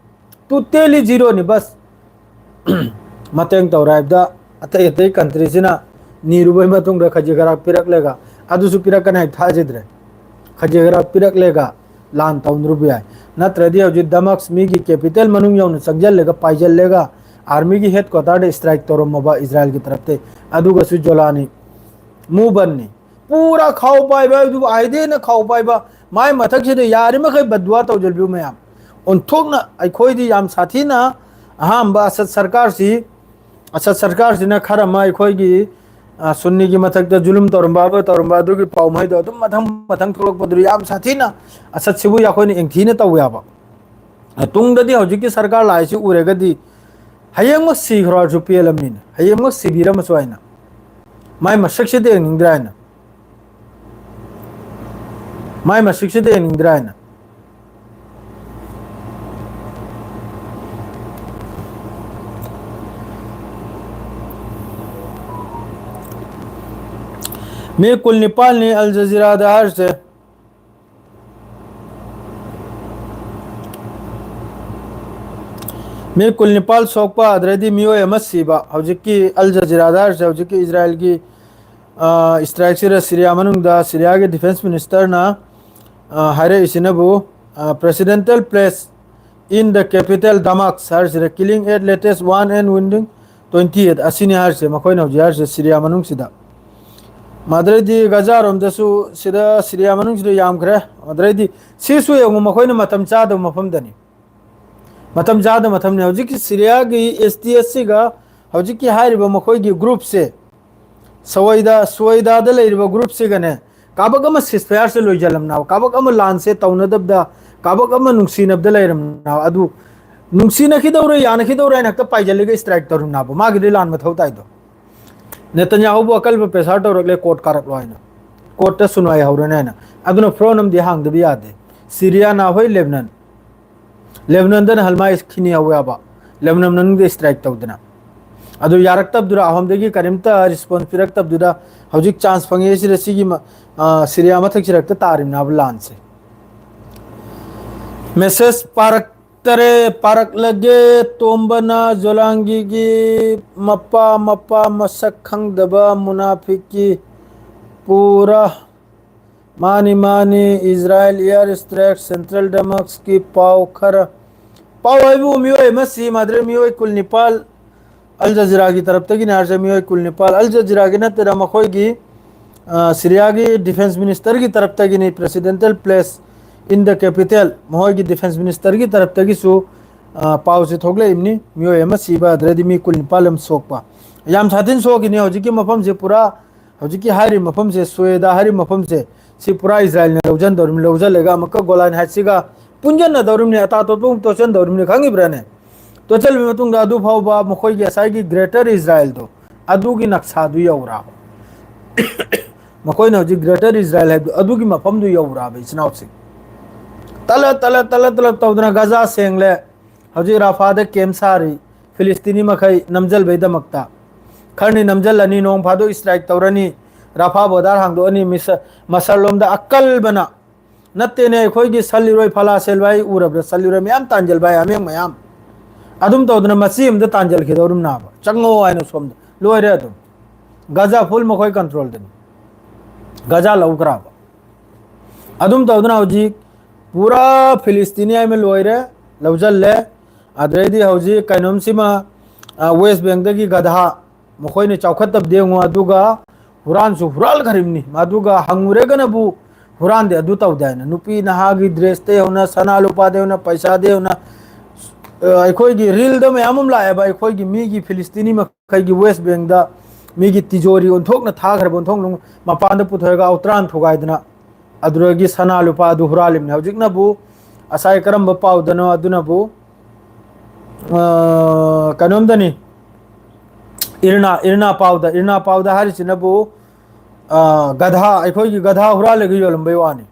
Totally ꯖꯤꯔꯣꯅꯤ bus. ꯃꯇꯦꯡ ꯇꯧꯔꯦ ꯍꯥꯏꯕꯗ ꯑꯇꯩ ꯑꯇꯩ ꯀꯟꯇ꯭ꯔꯤꯁꯤꯅ ꯅꯤꯔꯨꯕꯩ ꯃꯇꯨꯡꯗ ꯈꯖꯤꯛ ꯈꯔ ꯄꯤꯔꯛꯂꯒ, ꯑꯗꯨꯁꯨ ꯄꯤꯔꯛꯀꯅꯤ ꯍꯥꯏꯕ ꯊꯥꯖꯗ꯭ꯔꯦ꯫ ꯈꯖꯤꯛ ꯈꯔ ꯄꯤꯔꯛꯂꯒ ꯂꯥꯟ ꯇꯧꯅꯔꯨꯕ ꯌꯥꯏ꯫ ꯅꯠꯇ꯭ꯔꯗꯤ ꯍꯧꯖꯤꯛ ꯗꯃꯛꯁ ꯃꯤꯒꯤ ꯀꯦꯄꯤꯇꯦꯜ ꯃꯅꯨꯡ ꯌꯧꯅ ꯆꯪꯁꯤꯜꯂꯒ, ꯄꯥꯏꯁꯤꯜꯂꯒ ꯑꯥꯔꯃꯤꯒꯤ ꯍꯦꯗ ꯀ꯭ꯋꯥꯇꯔꯗ ꯏꯁꯇ꯭ꯔꯥꯏꯛ ꯇꯧꯔꯝꯃꯕ ꯏꯖꯔꯥꯏꯜꯒꯤ ꯇꯔꯞꯇꯩ, ꯑꯗꯨꯒꯁꯨ ꯖꯣꯂꯥꯅꯤ ꯃꯨꯕꯟꯅꯤ꯫ ꯄꯨꯔꯥ ꯈꯥꯎ ꯄꯥꯏꯕ ꯍꯥꯏꯕꯗꯨꯕꯨ, ꯑꯥꯏꯗꯦꯅ ꯈꯥꯎ ꯄꯥꯏꯕ, ꯃꯥꯏ ꯃꯊꯛꯁꯤꯗ ꯌꯥꯔꯤꯃꯈꯩ ꯕꯗꯋꯥ ꯇꯧꯁꯤꯟꯕꯤꯌꯨ ꯃꯌꯥꯝ꯫ ꯑꯣꯟꯊꯣꯛꯅ ꯑꯩꯈꯣꯏꯗꯤ ꯌꯥꯝ ꯁꯥꯊꯤꯅ ꯑꯍꯥꯟꯕ ꯑꯁꯗ ꯁꯔꯀꯥꯔꯁꯤ, ꯑꯁꯗ ꯁꯔꯀꯥꯔꯁꯤꯅ ꯈꯔ ꯑꯃ ꯑꯩꯈꯣꯏꯒꯤ, ꯑ, ꯁꯨꯟꯅꯤꯒꯤ ꯃꯊꯛꯇ ꯖꯨꯂꯨꯝ ꯇꯧꯔꯝꯕ, ꯑꯃ ꯇꯧꯔꯝꯕ, ꯑꯗꯨꯒꯤ ꯄꯥꯎ ꯃꯩꯗꯣ ꯑꯗꯨꯝ ꯃꯊꯪ ꯃꯊꯪ ꯊꯣꯛꯂꯛꯄꯗꯨꯗꯤ ꯌꯥꯝ ꯁꯥꯊꯤꯅ ꯑꯁꯗꯁꯤꯕꯨ ꯑꯩꯈꯣꯏꯅ ꯌꯦꯡꯊꯤꯅ ꯇꯧꯋꯦꯕ꯫ ꯇꯨꯡꯗꯗꯤ ꯍꯧꯖꯤꯛꯀꯤ ꯁꯔꯀꯥꯔ ꯂꯥꯛꯏꯁꯤ ꯎꯔꯒꯗꯤ ꯍꯌꯦꯡꯃꯛ ꯁꯤꯈ꯭ꯔꯁꯨ ꯄꯦꯜꯂꯝꯅꯤꯅ, ꯍꯌꯦꯡꯃꯛ ꯁꯤꯕꯤꯔꯝꯃꯁꯨ ꯍꯥꯏꯅ, ꯃꯥꯏ ꯃꯁꯛꯁꯤꯗ ꯌꯦꯡꯅꯤꯡꯗ꯭ꯔꯦ ꯍꯥꯏꯅ, ꯃꯥꯏ ꯃꯁꯛꯁꯤꯗ ꯌꯦꯡꯅꯤꯡꯗ꯭ꯔꯦ ꯍꯥꯏꯅ꯫ ꯃꯤ ꯀꯨꯟ ꯅꯤꯄꯥꯜꯅꯤ ꯑꯜ ꯖꯖꯤꯔꯥꯗ ꯍꯥꯏꯔꯤꯁꯦ꯫ ꯃꯤ ꯀꯨꯟꯅꯤꯄꯥꯜ ꯁꯣꯛꯄ, ꯑꯗꯨꯗꯩꯗꯤ ꯃꯤꯑꯣꯏ ꯑꯃ ꯁꯤꯕ꯫ ꯍꯧꯖꯤꯛꯀꯤ ꯑꯜ ꯖꯖꯤꯔꯥꯗ ꯍꯥꯏꯔꯤꯁꯦ, ꯍꯧꯖꯤꯛꯀꯤ ꯏꯖꯔꯥꯏꯜꯒꯤ, ꯑ, strike ꯁꯤꯗ ꯁꯤꯔꯤꯌꯥ ꯃꯅꯨꯡꯗ ꯁꯤꯔꯤꯌꯥꯒꯤ defence minister ꯅ, ꯑ, ꯍꯥꯏꯔꯛꯏꯁꯤꯅꯕꯨ, ꯑ, presidential place in the capital Damascus ꯍꯥꯏꯔꯤꯁꯤꯗ, "Killing at latest one and wounding twenty eight" ꯑꯁꯤꯅꯤ ꯍꯥꯏꯔꯤꯁꯦ, ꯃꯈꯣꯏꯅ ꯍꯧꯖꯤꯛ ꯍꯥꯏꯔꯤꯁꯦ ꯁꯤꯔꯤꯌꯥ ꯃꯅꯨꯡꯁꯤꯗ꯫ ꯃꯗꯨꯗꯩꯗꯤ ꯒꯖꯥꯔꯣꯝꯗꯁꯨ, ꯁꯤꯗ ꯁꯤꯔꯤꯌꯥ ꯃꯅꯨꯡꯁꯤꯗ ꯌꯥꯝꯈ꯭ꯔꯦ꯫ ꯃꯗꯨꯗꯩꯗꯤ ꯁꯤꯁꯨ ꯌꯦꯡꯉꯨ, ꯃꯈꯣꯏꯅ ꯃꯇꯝ ꯆꯥꯗꯕ ꯃꯐꯝꯗꯅꯤ꯫ ꯃꯇꯝ ꯆꯥꯗꯕ ꯃꯇꯝꯅꯤ꯫ ꯍꯧꯖꯤꯛꯀꯤ ꯁꯤꯔꯤꯌꯥꯒꯤ ꯑꯦꯁ ꯇꯤ ꯑꯦꯁ ꯁꯤꯒ ꯍꯧꯖꯤꯛꯀꯤ ꯍꯥꯏꯔꯤꯕ ꯃꯈꯣꯏꯒꯤ group ꯁꯦ, ꯁꯋꯥꯏꯗ, ꯁꯨꯋꯥꯏꯗꯥꯗ ꯂꯩꯔꯤꯕ group ꯁꯤꯒꯅꯦ, ꯀꯥꯕꯛ ꯑꯃ ceasefire ꯁꯦ ꯂꯣꯏꯁꯤꯜꯂꯝꯅꯕ, ꯀꯥꯕꯛ ꯑꯃ ꯂꯥꯟꯁꯦ ꯇꯧꯅꯗꯕꯗ, ꯀꯥꯕꯛ ꯑꯃ ꯅꯨꯡꯁꯤꯅꯕꯗ ꯂꯩꯔꯝꯅꯕ, ꯑꯗꯨ ꯅꯨꯡꯁꯤꯅꯈꯤꯗꯧꯔꯦ, ꯌꯥꯅꯈꯤꯗꯧꯔꯦ ꯍꯥꯏꯅ ꯍꯦꯛꯇ ꯄꯥꯏꯖꯜꯂꯒ strike ꯇꯧꯔꯝꯅꯕ, ꯃꯥꯒꯤꯗꯤ ꯂꯥꯟ ꯃꯊꯧ ꯇꯥꯏꯗꯣ꯫ ꯅꯦꯇꯟꯌꯥꯍꯨꯕꯨ ꯑꯀꯜꯕ pressure ꯇꯧꯔꯛꯂꯦ, court ꯀꯥꯔꯛꯂꯣ ꯍꯥꯏꯅ, court ꯇ ꯁꯨꯅꯋꯥꯏ ꯍꯧꯔꯅꯤ ꯍꯥꯏꯅ꯫ ꯑꯗꯨꯅ front ꯑꯃꯗꯤ ꯍꯥꯡꯗꯕ ꯌꯥꯗꯦ꯫ ꯁꯤꯔꯤꯌꯥꯅ ꯍꯣꯏ ꯂꯦꯕꯅꯟ, ꯂꯦꯕꯅꯟꯗꯅ ꯍꯜꯃꯥꯏꯁ ꯈꯤꯅꯤ ꯍꯧꯋꯦꯕ, ꯂꯦꯕꯅꯟ ꯃꯅꯨꯡꯗ strike ꯇꯧꯗꯅ꯫ ꯑꯗꯨ ꯌꯥꯔꯛꯇꯕꯗꯨꯗ, ꯑꯍꯣꯝꯗꯒꯤ ꯀꯔꯤꯝꯇ response ꯄꯤꯔꯛꯇꯕꯗꯨꯗ, ꯍꯧꯖꯤꯛ chance ꯐꯪꯉꯦ ꯁꯤꯗ, ꯁꯤꯒꯤ ꯃ-, ꯑ, ꯁꯤꯔꯤꯌꯥ ꯃꯊꯛꯁꯤꯗ ꯍꯦꯛꯇ ꯇꯥꯔꯤꯕꯅꯦꯕ ꯂꯥꯟꯁꯦ꯫ Message ꯄꯥꯔꯛꯇꯔꯦ, ꯄꯥꯔꯛꯂꯒꯦ꯫ ꯇꯣꯝꯕꯅ ꯖꯣꯂꯥꯡꯒꯤꯒꯤ ꯃꯄꯥ, ꯃꯄꯥ ꯃꯁꯛ ꯈꯪꯗꯕ ꯃꯨꯅꯥꯐꯤꯛꯀꯤ ꯄꯨꯔꯥ꯫ ꯃꯥꯅꯤ, ꯃꯥꯅꯤ, ꯏꯖꯔꯥꯏꯜ air strike central Damascus ꯀꯤ ꯄꯥꯎ ꯈꯔ꯫ ꯄꯥꯎ ꯍꯥꯏꯕꯨ ꯃꯤꯑꯣꯏ ꯑꯃ ꯁꯤ, ꯃꯗꯨꯗꯩ ꯃꯤꯑꯣꯏ ꯀꯨꯟꯅꯤꯄꯥꯜ ꯑꯜ ꯖꯖꯤꯔꯥꯒꯤ ꯇꯔꯞꯇꯒꯤꯅꯤ ꯍꯥꯏꯔꯁꯦ, ꯃꯤꯑꯣꯏ ꯀꯨꯟꯅꯤꯄꯥꯜ꯫ ꯑꯜ ꯖꯖꯤꯔꯥꯒꯤ ꯅꯠꯇꯅ ꯃꯈꯣꯏꯒꯤ, ꯑ, ꯁꯤꯔꯤꯌꯥꯒꯤ defence minister ꯒꯤ ꯇꯔꯞꯇꯒꯤꯅꯤ, presidential place in the capital, ꯃꯈꯣꯏꯒꯤ defence minister ꯒꯤ ꯇꯔꯞꯇꯒꯤꯁꯨ, ꯑ, ꯄꯥꯎꯁꯦ ꯊꯣꯛꯂꯛꯏꯕꯅꯤ꯫ ꯃꯤꯑꯣꯏ ꯑꯃ ꯁꯤꯕ, ꯑꯗꯨꯗꯩꯗꯤ ꯃꯤ ꯀꯨꯟꯅꯤꯄꯥꯜ ꯑꯃ ꯁꯣꯛꯄ꯫ ꯌꯥꯝ ꯁꯥꯊꯤꯅ ꯁꯣꯛꯈꯤꯅꯤ꯫ ꯍꯧꯖꯤꯛꯀꯤ ꯃꯐꯝꯁꯦ ꯄꯨꯔꯥ ꯍꯧꯖꯤꯛꯀꯤ ꯍꯥꯏꯔꯤꯕ ꯃꯐꯝꯁꯦ, ꯁꯨꯋꯦꯗꯥ ꯍꯥꯏꯔꯤꯕ ꯃꯐꯝꯁꯦ, ꯁꯤ ꯄꯨꯔꯥ ꯏꯖꯔꯥꯏꯜꯅ ꯂꯧꯁꯤꯟꯗꯧꯔꯤꯕꯅꯤ꯫ ꯂꯧꯁꯤꯜꯂꯒ ꯑꯃꯨꯛꯀ ꯒꯣꯂꯥꯟ ꯍꯥꯏꯠꯁꯤꯒ ꯄꯨꯟꯁꯤꯟꯅꯗꯧꯔꯤꯕꯅꯤ, ꯑꯇꯥ ꯇꯣꯠꯄ ꯑꯃꯨꯛ ꯇꯣꯠꯁꯤꯟꯗꯧꯔꯤꯕꯅꯤ, ꯈꯪꯉꯤꯕ꯭ꯔꯥꯅꯦ? ꯇꯣꯠꯁꯤꯜꯂꯕ ꯃꯇꯨꯡꯗ ꯑꯗꯨ ꯐꯥꯎꯕ ꯃꯈꯣꯏꯒꯤ ꯉꯁꯥꯏꯒꯤ greater ꯏꯖꯔꯥꯏꯜꯗꯣ, ꯑꯗꯨꯒꯤ ꯅꯛꯁꯥꯗꯨ ꯌꯧꯔꯛꯑꯕ꯫ ꯃꯈꯣꯏꯅ ꯍꯧꯖꯤꯛ greater ꯏꯖꯔꯥꯏꯜ ꯍꯥꯏꯕꯗꯣ, ꯑꯗꯨꯒꯤ ꯃꯐꯝꯗꯨ ꯌꯧꯔꯛꯑꯕ, ꯏꯆꯤꯟ ꯏꯅꯥꯎꯁꯤꯡ꯫ ꯇꯂ, ꯇꯂ, ꯇꯂ, ꯇꯂ ꯇꯧꯗꯅ ꯒꯖꯥ ꯁꯦꯡꯂꯦ꯫ ꯍꯧꯖꯤꯛ ꯔꯥꯐꯥꯗ camp ꯁꯥꯔꯤ ꯐꯤꯂꯤꯁꯇꯤꯅꯤ ꯃꯈꯩ ꯅꯝꯖꯜꯕꯩꯗꯃꯛꯇ꯫ ꯈꯔꯅꯤ ꯅꯝꯖꯜꯂꯅꯤ, ꯅꯣꯡ ꯐꯥꯗꯣꯛ strike ꯇꯧꯔꯅꯤ, ꯔꯥꯐꯥ border ꯍꯥꯡꯗꯣꯛꯑꯅꯤ, ꯃꯤꯁ-, ꯃꯁꯜ ꯂꯣꯝꯗ ꯑꯀꯜꯕꯅ, ꯅꯠꯇꯦꯅꯦ, ꯑꯩꯈꯣꯏꯒꯤ ꯁꯟ ꯏꯔꯣꯏ ꯐꯂꯥꯁꯦꯜ ꯚꯥꯏ ꯎꯔꯕ꯭ꯔꯥ? ꯁꯟ ꯏꯔꯣꯏ ꯃꯌꯥꯝ ꯇꯥꯟꯖꯜ ꯚꯥꯏ, ꯍꯥꯃꯦꯡ ꯃꯌꯥꯝ꯫ ꯑꯗꯨꯝ ꯇꯧꯗꯅ ꯃꯆꯤ ꯑꯃꯗ ꯇꯥꯟꯁꯤꯜꯈꯤꯗꯧꯔꯤꯕꯅꯦꯕ꯫ ꯆꯪꯉꯣ ꯍꯥꯏꯅ ꯁꯣꯝꯗ꯫ ꯂꯣꯏꯔꯦ ꯑꯗꯨꯝ꯫ ꯒꯖꯥ full ꯃꯈꯣꯏ control ꯗꯅꯤ꯫ ꯒꯖꯥ ꯂꯧꯈ꯭ꯔꯕ꯫ ꯑꯗꯨꯝ ꯇꯧꯗꯅ ꯍꯧꯖꯤꯛ ꯄꯨꯔꯥ ꯐꯤꯂꯤꯁꯇꯤꯅꯤ ꯍꯥꯏꯃ ꯂꯣꯏꯔꯦ, ꯂꯧꯁꯤꯜꯂꯦ꯫ ꯑꯗꯩꯗꯤ ꯍꯧꯖꯤꯛ ꯀꯩꯅꯣꯝꯁꯤꯃ, ꯑ, West Bank ꯇꯒꯤ ꯒꯙꯥ, ꯃꯈꯣꯏꯅ ꯆꯥꯎꯈꯠꯇꯕꯗꯤ ꯌꯦꯡꯉꯨ, ꯑꯗꯨꯒ ꯍꯨꯔꯥꯟꯁꯨ ꯍꯨꯔꯥꯟꯈ꯭ꯔꯤꯕꯅꯤ꯫ ꯑꯗꯨꯒ ꯍꯪꯉꯨꯔꯒꯅꯕꯨ ꯍꯨꯔꯥꯟꯗꯦ, ꯑꯗꯨ ꯇꯧꯗꯦ ꯍꯥꯏꯅ꯫ ꯅꯨꯄꯤ ꯅꯍꯥꯒꯤ dress ꯇꯩ ꯍꯧꯅ, ꯁꯅꯥ ꯂꯨꯄꯥꯗꯩ ꯍꯧꯅ, ꯄꯩꯁꯥꯗꯩ ꯍꯧꯅ, ꯑ, ꯑꯩꯈꯣꯏꯒꯤ reel ꯗ ꯃꯌꯥꯝ ꯑꯃ ꯂꯥꯛꯑꯦꯕ, ꯑꯩꯈꯣꯏꯒꯤ ꯃꯤꯒꯤ ꯐꯤꯂꯤꯁꯇꯤꯅꯤ ꯃꯈꯩꯒꯤ West Bank ꯗ ꯃꯤꯒꯤ ꯇꯤꯖꯣꯔꯤ ꯑꯣꯟꯊꯣꯛꯅ ꯊꯥꯈ꯭ꯔꯕ, ꯑꯣꯟꯊꯣꯛꯅ ꯃꯄꯥꯟꯗ ꯄꯨꯊꯣꯛꯑꯒ ꯑꯧꯇ꯭ꯔꯥꯟ ꯊꯨꯒꯥꯏꯗꯅ꯫ ꯑꯗꯨꯗꯒꯤ ꯁꯅꯥ ꯂꯨꯄꯥ ꯑꯗꯨ ꯍꯨꯔꯥꯜꯂꯤꯕꯅꯤ꯫ ꯍꯧꯖꯤꯛꯅꯕꯨ ꯉꯁꯥꯏ ꯀꯔꯝꯕ ꯄꯥꯎꯗꯅꯣ ꯑꯗꯨꯅꯕꯨ, ꯑ, ꯀꯩꯅꯣꯝꯗꯅꯤ, ꯏꯔꯅꯥ, ꯏꯔꯅꯥ ꯄꯥꯎꯗ, ꯏꯔꯅꯥ ꯄꯥꯎꯗ ꯍꯥꯏꯔꯤꯁꯤꯅꯕꯨ, ꯑ, ꯒꯙꯥ, ꯑꯩꯈꯣꯏꯒꯤ ꯒꯙꯥ ꯍꯨꯔꯥꯜꯂꯒ ꯌꯣꯜꯂꯝꯕꯩ ꯋꯥꯅꯤ꯫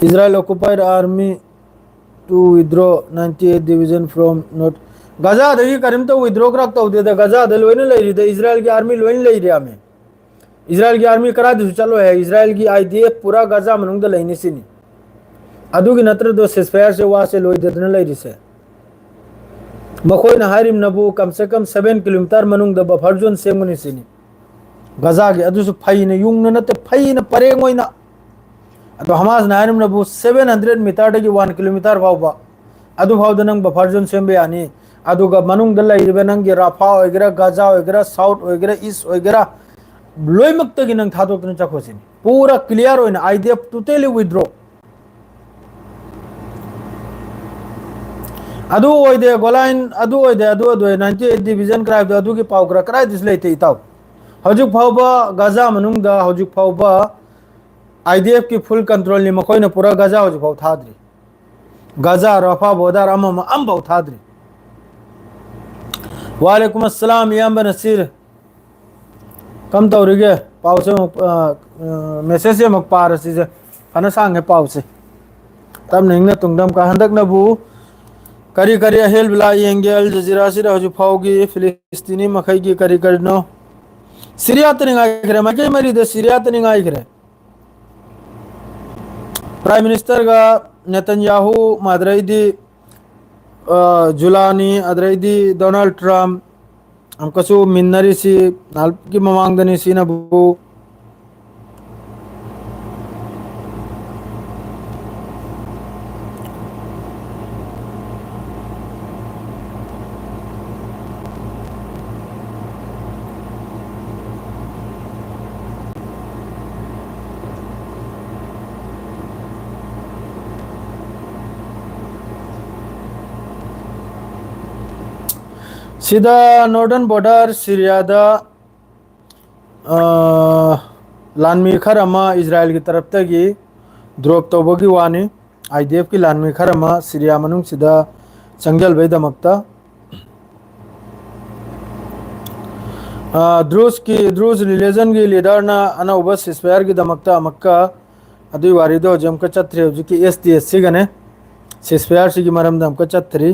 Israel occupied army to withdraw ninety eight division from North. ꯒꯖꯥꯗꯒꯤ ꯀꯔꯤꯝꯇ withdraw ꯈꯔ ꯇꯧꯗꯦꯗ, ꯒꯖꯥꯗ ꯂꯣꯏꯅ ꯂꯩꯔꯤꯗ, ꯏꯖꯔꯥꯏꯜꯒꯤ army ꯂꯣꯏꯅ ꯂꯩꯔꯤꯃꯦ꯫ ꯏꯖꯔꯥꯏꯜꯒꯤ army ꯀꯔꯥꯏꯗꯁꯨ ꯆꯠꯂꯣꯏ ꯍꯥꯏ, ꯏꯖꯔꯥꯏꯜꯒꯤ I D F ꯄꯨꯔꯥ ꯒꯖꯥ ꯃꯅꯨꯡꯗ ꯂꯩꯅꯤ ꯁꯤꯅꯤ꯫ ꯑꯗꯨꯒꯤ ꯅꯠꯇ꯭ꯔꯗꯣ ceasefire ꯁꯦ, ꯋꯥꯁꯦ ꯂꯣꯏꯗꯗꯅ ꯂꯩꯔꯤꯁꯦ꯫ ꯃꯈꯣꯏꯅ ꯍꯥꯏꯔꯤꯕꯅꯕꯨ ꯀꯝ ꯁꯦ ꯀꯝ seven kilometer ꯃꯅꯨꯡꯗ buffer zone ꯁꯦꯝꯒꯅꯤ ꯁꯤꯅꯤ꯫ ꯒꯖꯥꯒꯤ ꯑꯗꯨꯁꯨ ꯐꯩꯅ ꯌꯨꯡꯅ ꯅꯠꯇꯦ, ꯐꯩꯅ ꯄꯔꯦꯡ ꯑꯣꯏꯅ꯫ ꯑꯗꯣ ꯍꯃꯥꯁꯅ ꯍꯥꯏꯔꯤꯕꯅꯕꯨ seven hundred meter ꯗꯒꯤ one kilometer ꯐꯥꯎꯕ, ꯑꯗꯨꯐꯥꯎꯗ ꯅꯪ buffer zone ꯁꯦꯝꯕ ꯌꯥꯅꯤ꯫ ꯑꯗꯨꯒ ꯃꯅꯨꯡꯗ ꯂꯩꯔꯤꯕ ꯅꯪꯒꯤ ꯔꯥꯐꯥ ꯑꯣꯏꯒꯦꯔꯥ, ꯒꯖꯥ ꯑꯣꯏꯒꯦꯔꯥ, south ꯑꯣꯏꯒꯦꯔꯥ, east ꯑꯣꯏꯒꯦꯔꯥ, ꯂꯣꯏꯅꯃꯛꯇꯒꯤ ꯅꯪ ꯊꯥꯗꯣꯛꯇꯨꯅ ꯆꯠꯈꯣꯁꯤꯅꯤ꯫ ꯄꯨꯔꯥ clear ꯑꯣꯏꯅ I D F totally withdraw꯫ ꯑꯗꯨ ꯑꯣꯏꯗꯦ, ꯒꯣꯂꯥꯏꯟ ꯑꯗꯨ ꯑꯣꯏꯗꯦ, ꯑꯗꯨ ꯑꯣꯏꯗꯦ, ninety eight division ꯀꯔꯥꯏꯗꯣ ꯑꯗꯨꯒꯤ ꯄꯥꯎ ꯈꯔ ꯀꯗꯥꯏꯗꯁꯨ ꯂꯩꯇꯦ, ꯏꯇꯥꯎ꯫ ꯍꯧꯖꯤꯛ ꯐꯥꯎꯕ ꯒꯖꯥ ꯃꯅꯨꯡꯗ ꯍꯧꯖꯤꯛ ꯐꯥꯎꯕ I D F ꯀꯤ full control ꯅꯤ, ꯃꯈꯣꯏꯅ ꯄꯨꯔꯥ ꯒꯖꯥ ꯍꯧꯖꯤꯛ ꯐꯥꯎ ꯊꯥꯗ꯭ꯔꯤ꯫ ꯒꯖꯥ, ꯔꯐꯥ border ꯑꯃ ꯑꯃ ꯑꯝꯐꯥꯎ ꯊꯥꯗ꯭ꯔꯤ꯫ ꯋꯥꯂꯦꯀꯨꯝ ꯑꯁꯂꯥꯝ, ꯏꯌꯥꯝꯕ ꯅꯁꯤꯔ꯫ ꯀꯝ ꯇꯧꯔꯤꯒꯦ? ꯄꯥꯎꯁꯦ ꯑꯃꯨꯛ, ꯑ, ꯑ, message ꯁꯦ ꯑꯃꯨꯛ ꯄꯥꯔꯁꯤꯁꯦ꯫ ꯐꯅ ꯁꯥꯡꯉꯦ ꯄꯥꯎꯁꯦ꯫ ꯇꯞꯅ ꯏꯪꯅ ꯇꯨꯡꯗ ꯑꯃꯨꯛꯀ ꯍꯟꯗꯛꯅꯕꯨ ꯀꯔꯤ ꯀꯔꯤ ꯑꯍꯦꯟꯕ ꯂꯥꯛꯏ ꯌꯦꯡꯒꯦ꯫ ꯑꯜ ꯖꯖꯤꯔꯥꯁꯤꯗ ꯍꯧꯖꯤꯛ ꯐꯥꯎꯒꯤ ꯐꯤꯂꯤꯁꯇꯤꯅꯤ ꯃꯈꯩꯒꯤ ꯀꯔꯤ ꯀꯔꯤꯅꯣ? ꯁꯤꯔꯤꯌꯥꯇꯅꯤ ꯉꯥꯏꯈ꯭ꯔꯦ, ꯃꯥꯏꯀꯩ ꯃꯔꯤꯗ ꯁꯤꯔꯤꯌꯥꯇꯅꯤ ꯉꯥꯏꯈ꯭ꯔꯦ꯫ Prime Ministerꯒ ꯅꯦꯇꯟꯌꯥꯍꯨ, ꯑꯗꯩꯗꯤ, ꯑ, ꯖꯨꯂꯥꯅꯤ, ꯑꯗꯩꯗꯤ ꯗꯣꯅꯥꯜꯗ ꯇ꯭ꯔꯝꯞ ꯑꯃꯨꯛꯀꯁꯨ ꯃꯤꯟꯅꯔꯤꯁꯤ, ꯅꯍꯥꯟꯒꯤ ꯃꯃꯥꯡꯗꯅꯤ ꯁꯤꯅꯕꯨ꯫ ꯁꯤꯗ northern border ꯁꯤꯔꯤꯌꯥꯗ, ꯑ, ꯂꯥꯟꯃꯤ ꯈꯔ ꯑꯃ ꯏꯖꯔꯥꯏꯜꯒꯤ ꯇꯔꯞꯇꯒꯤ drop ꯇꯧꯕꯒꯤ ꯋꯥꯅꯤ꯫ IDFꯀꯤ ꯂꯥꯟꯃꯤ ꯈꯔ ꯑꯃ ꯁꯤꯔꯤꯌꯥ ꯃꯅꯨꯡꯁꯤꯗ ꯆꯪꯁꯤꯟꯕꯩꯗꯃꯛꯇ꯫ ꯑ, ꯗ꯭ꯔꯨꯖꯀꯤ, ꯗ꯭ꯔꯨꯖ religionꯒꯤ leaderꯅ ꯑꯅꯧꯕ ceasefireꯒꯤꯗꯃꯛꯇ ꯑꯃꯨꯛꯀ, ꯑꯗꯨꯒꯤ ꯋꯥꯔꯤꯗꯣ ꯍꯧꯖꯤꯛ ꯑꯃꯨꯛꯀ ꯆꯠꯇ꯭ꯔꯤ, ꯍꯧꯖꯤꯛꯀꯤ SDSCꯒꯅꯦ꯫ Ceasefireꯁꯤꯒꯤ ꯃꯔꯝꯗ ꯑꯃꯨꯛꯀ ꯆꯠꯇ꯭ꯔꯤ꯫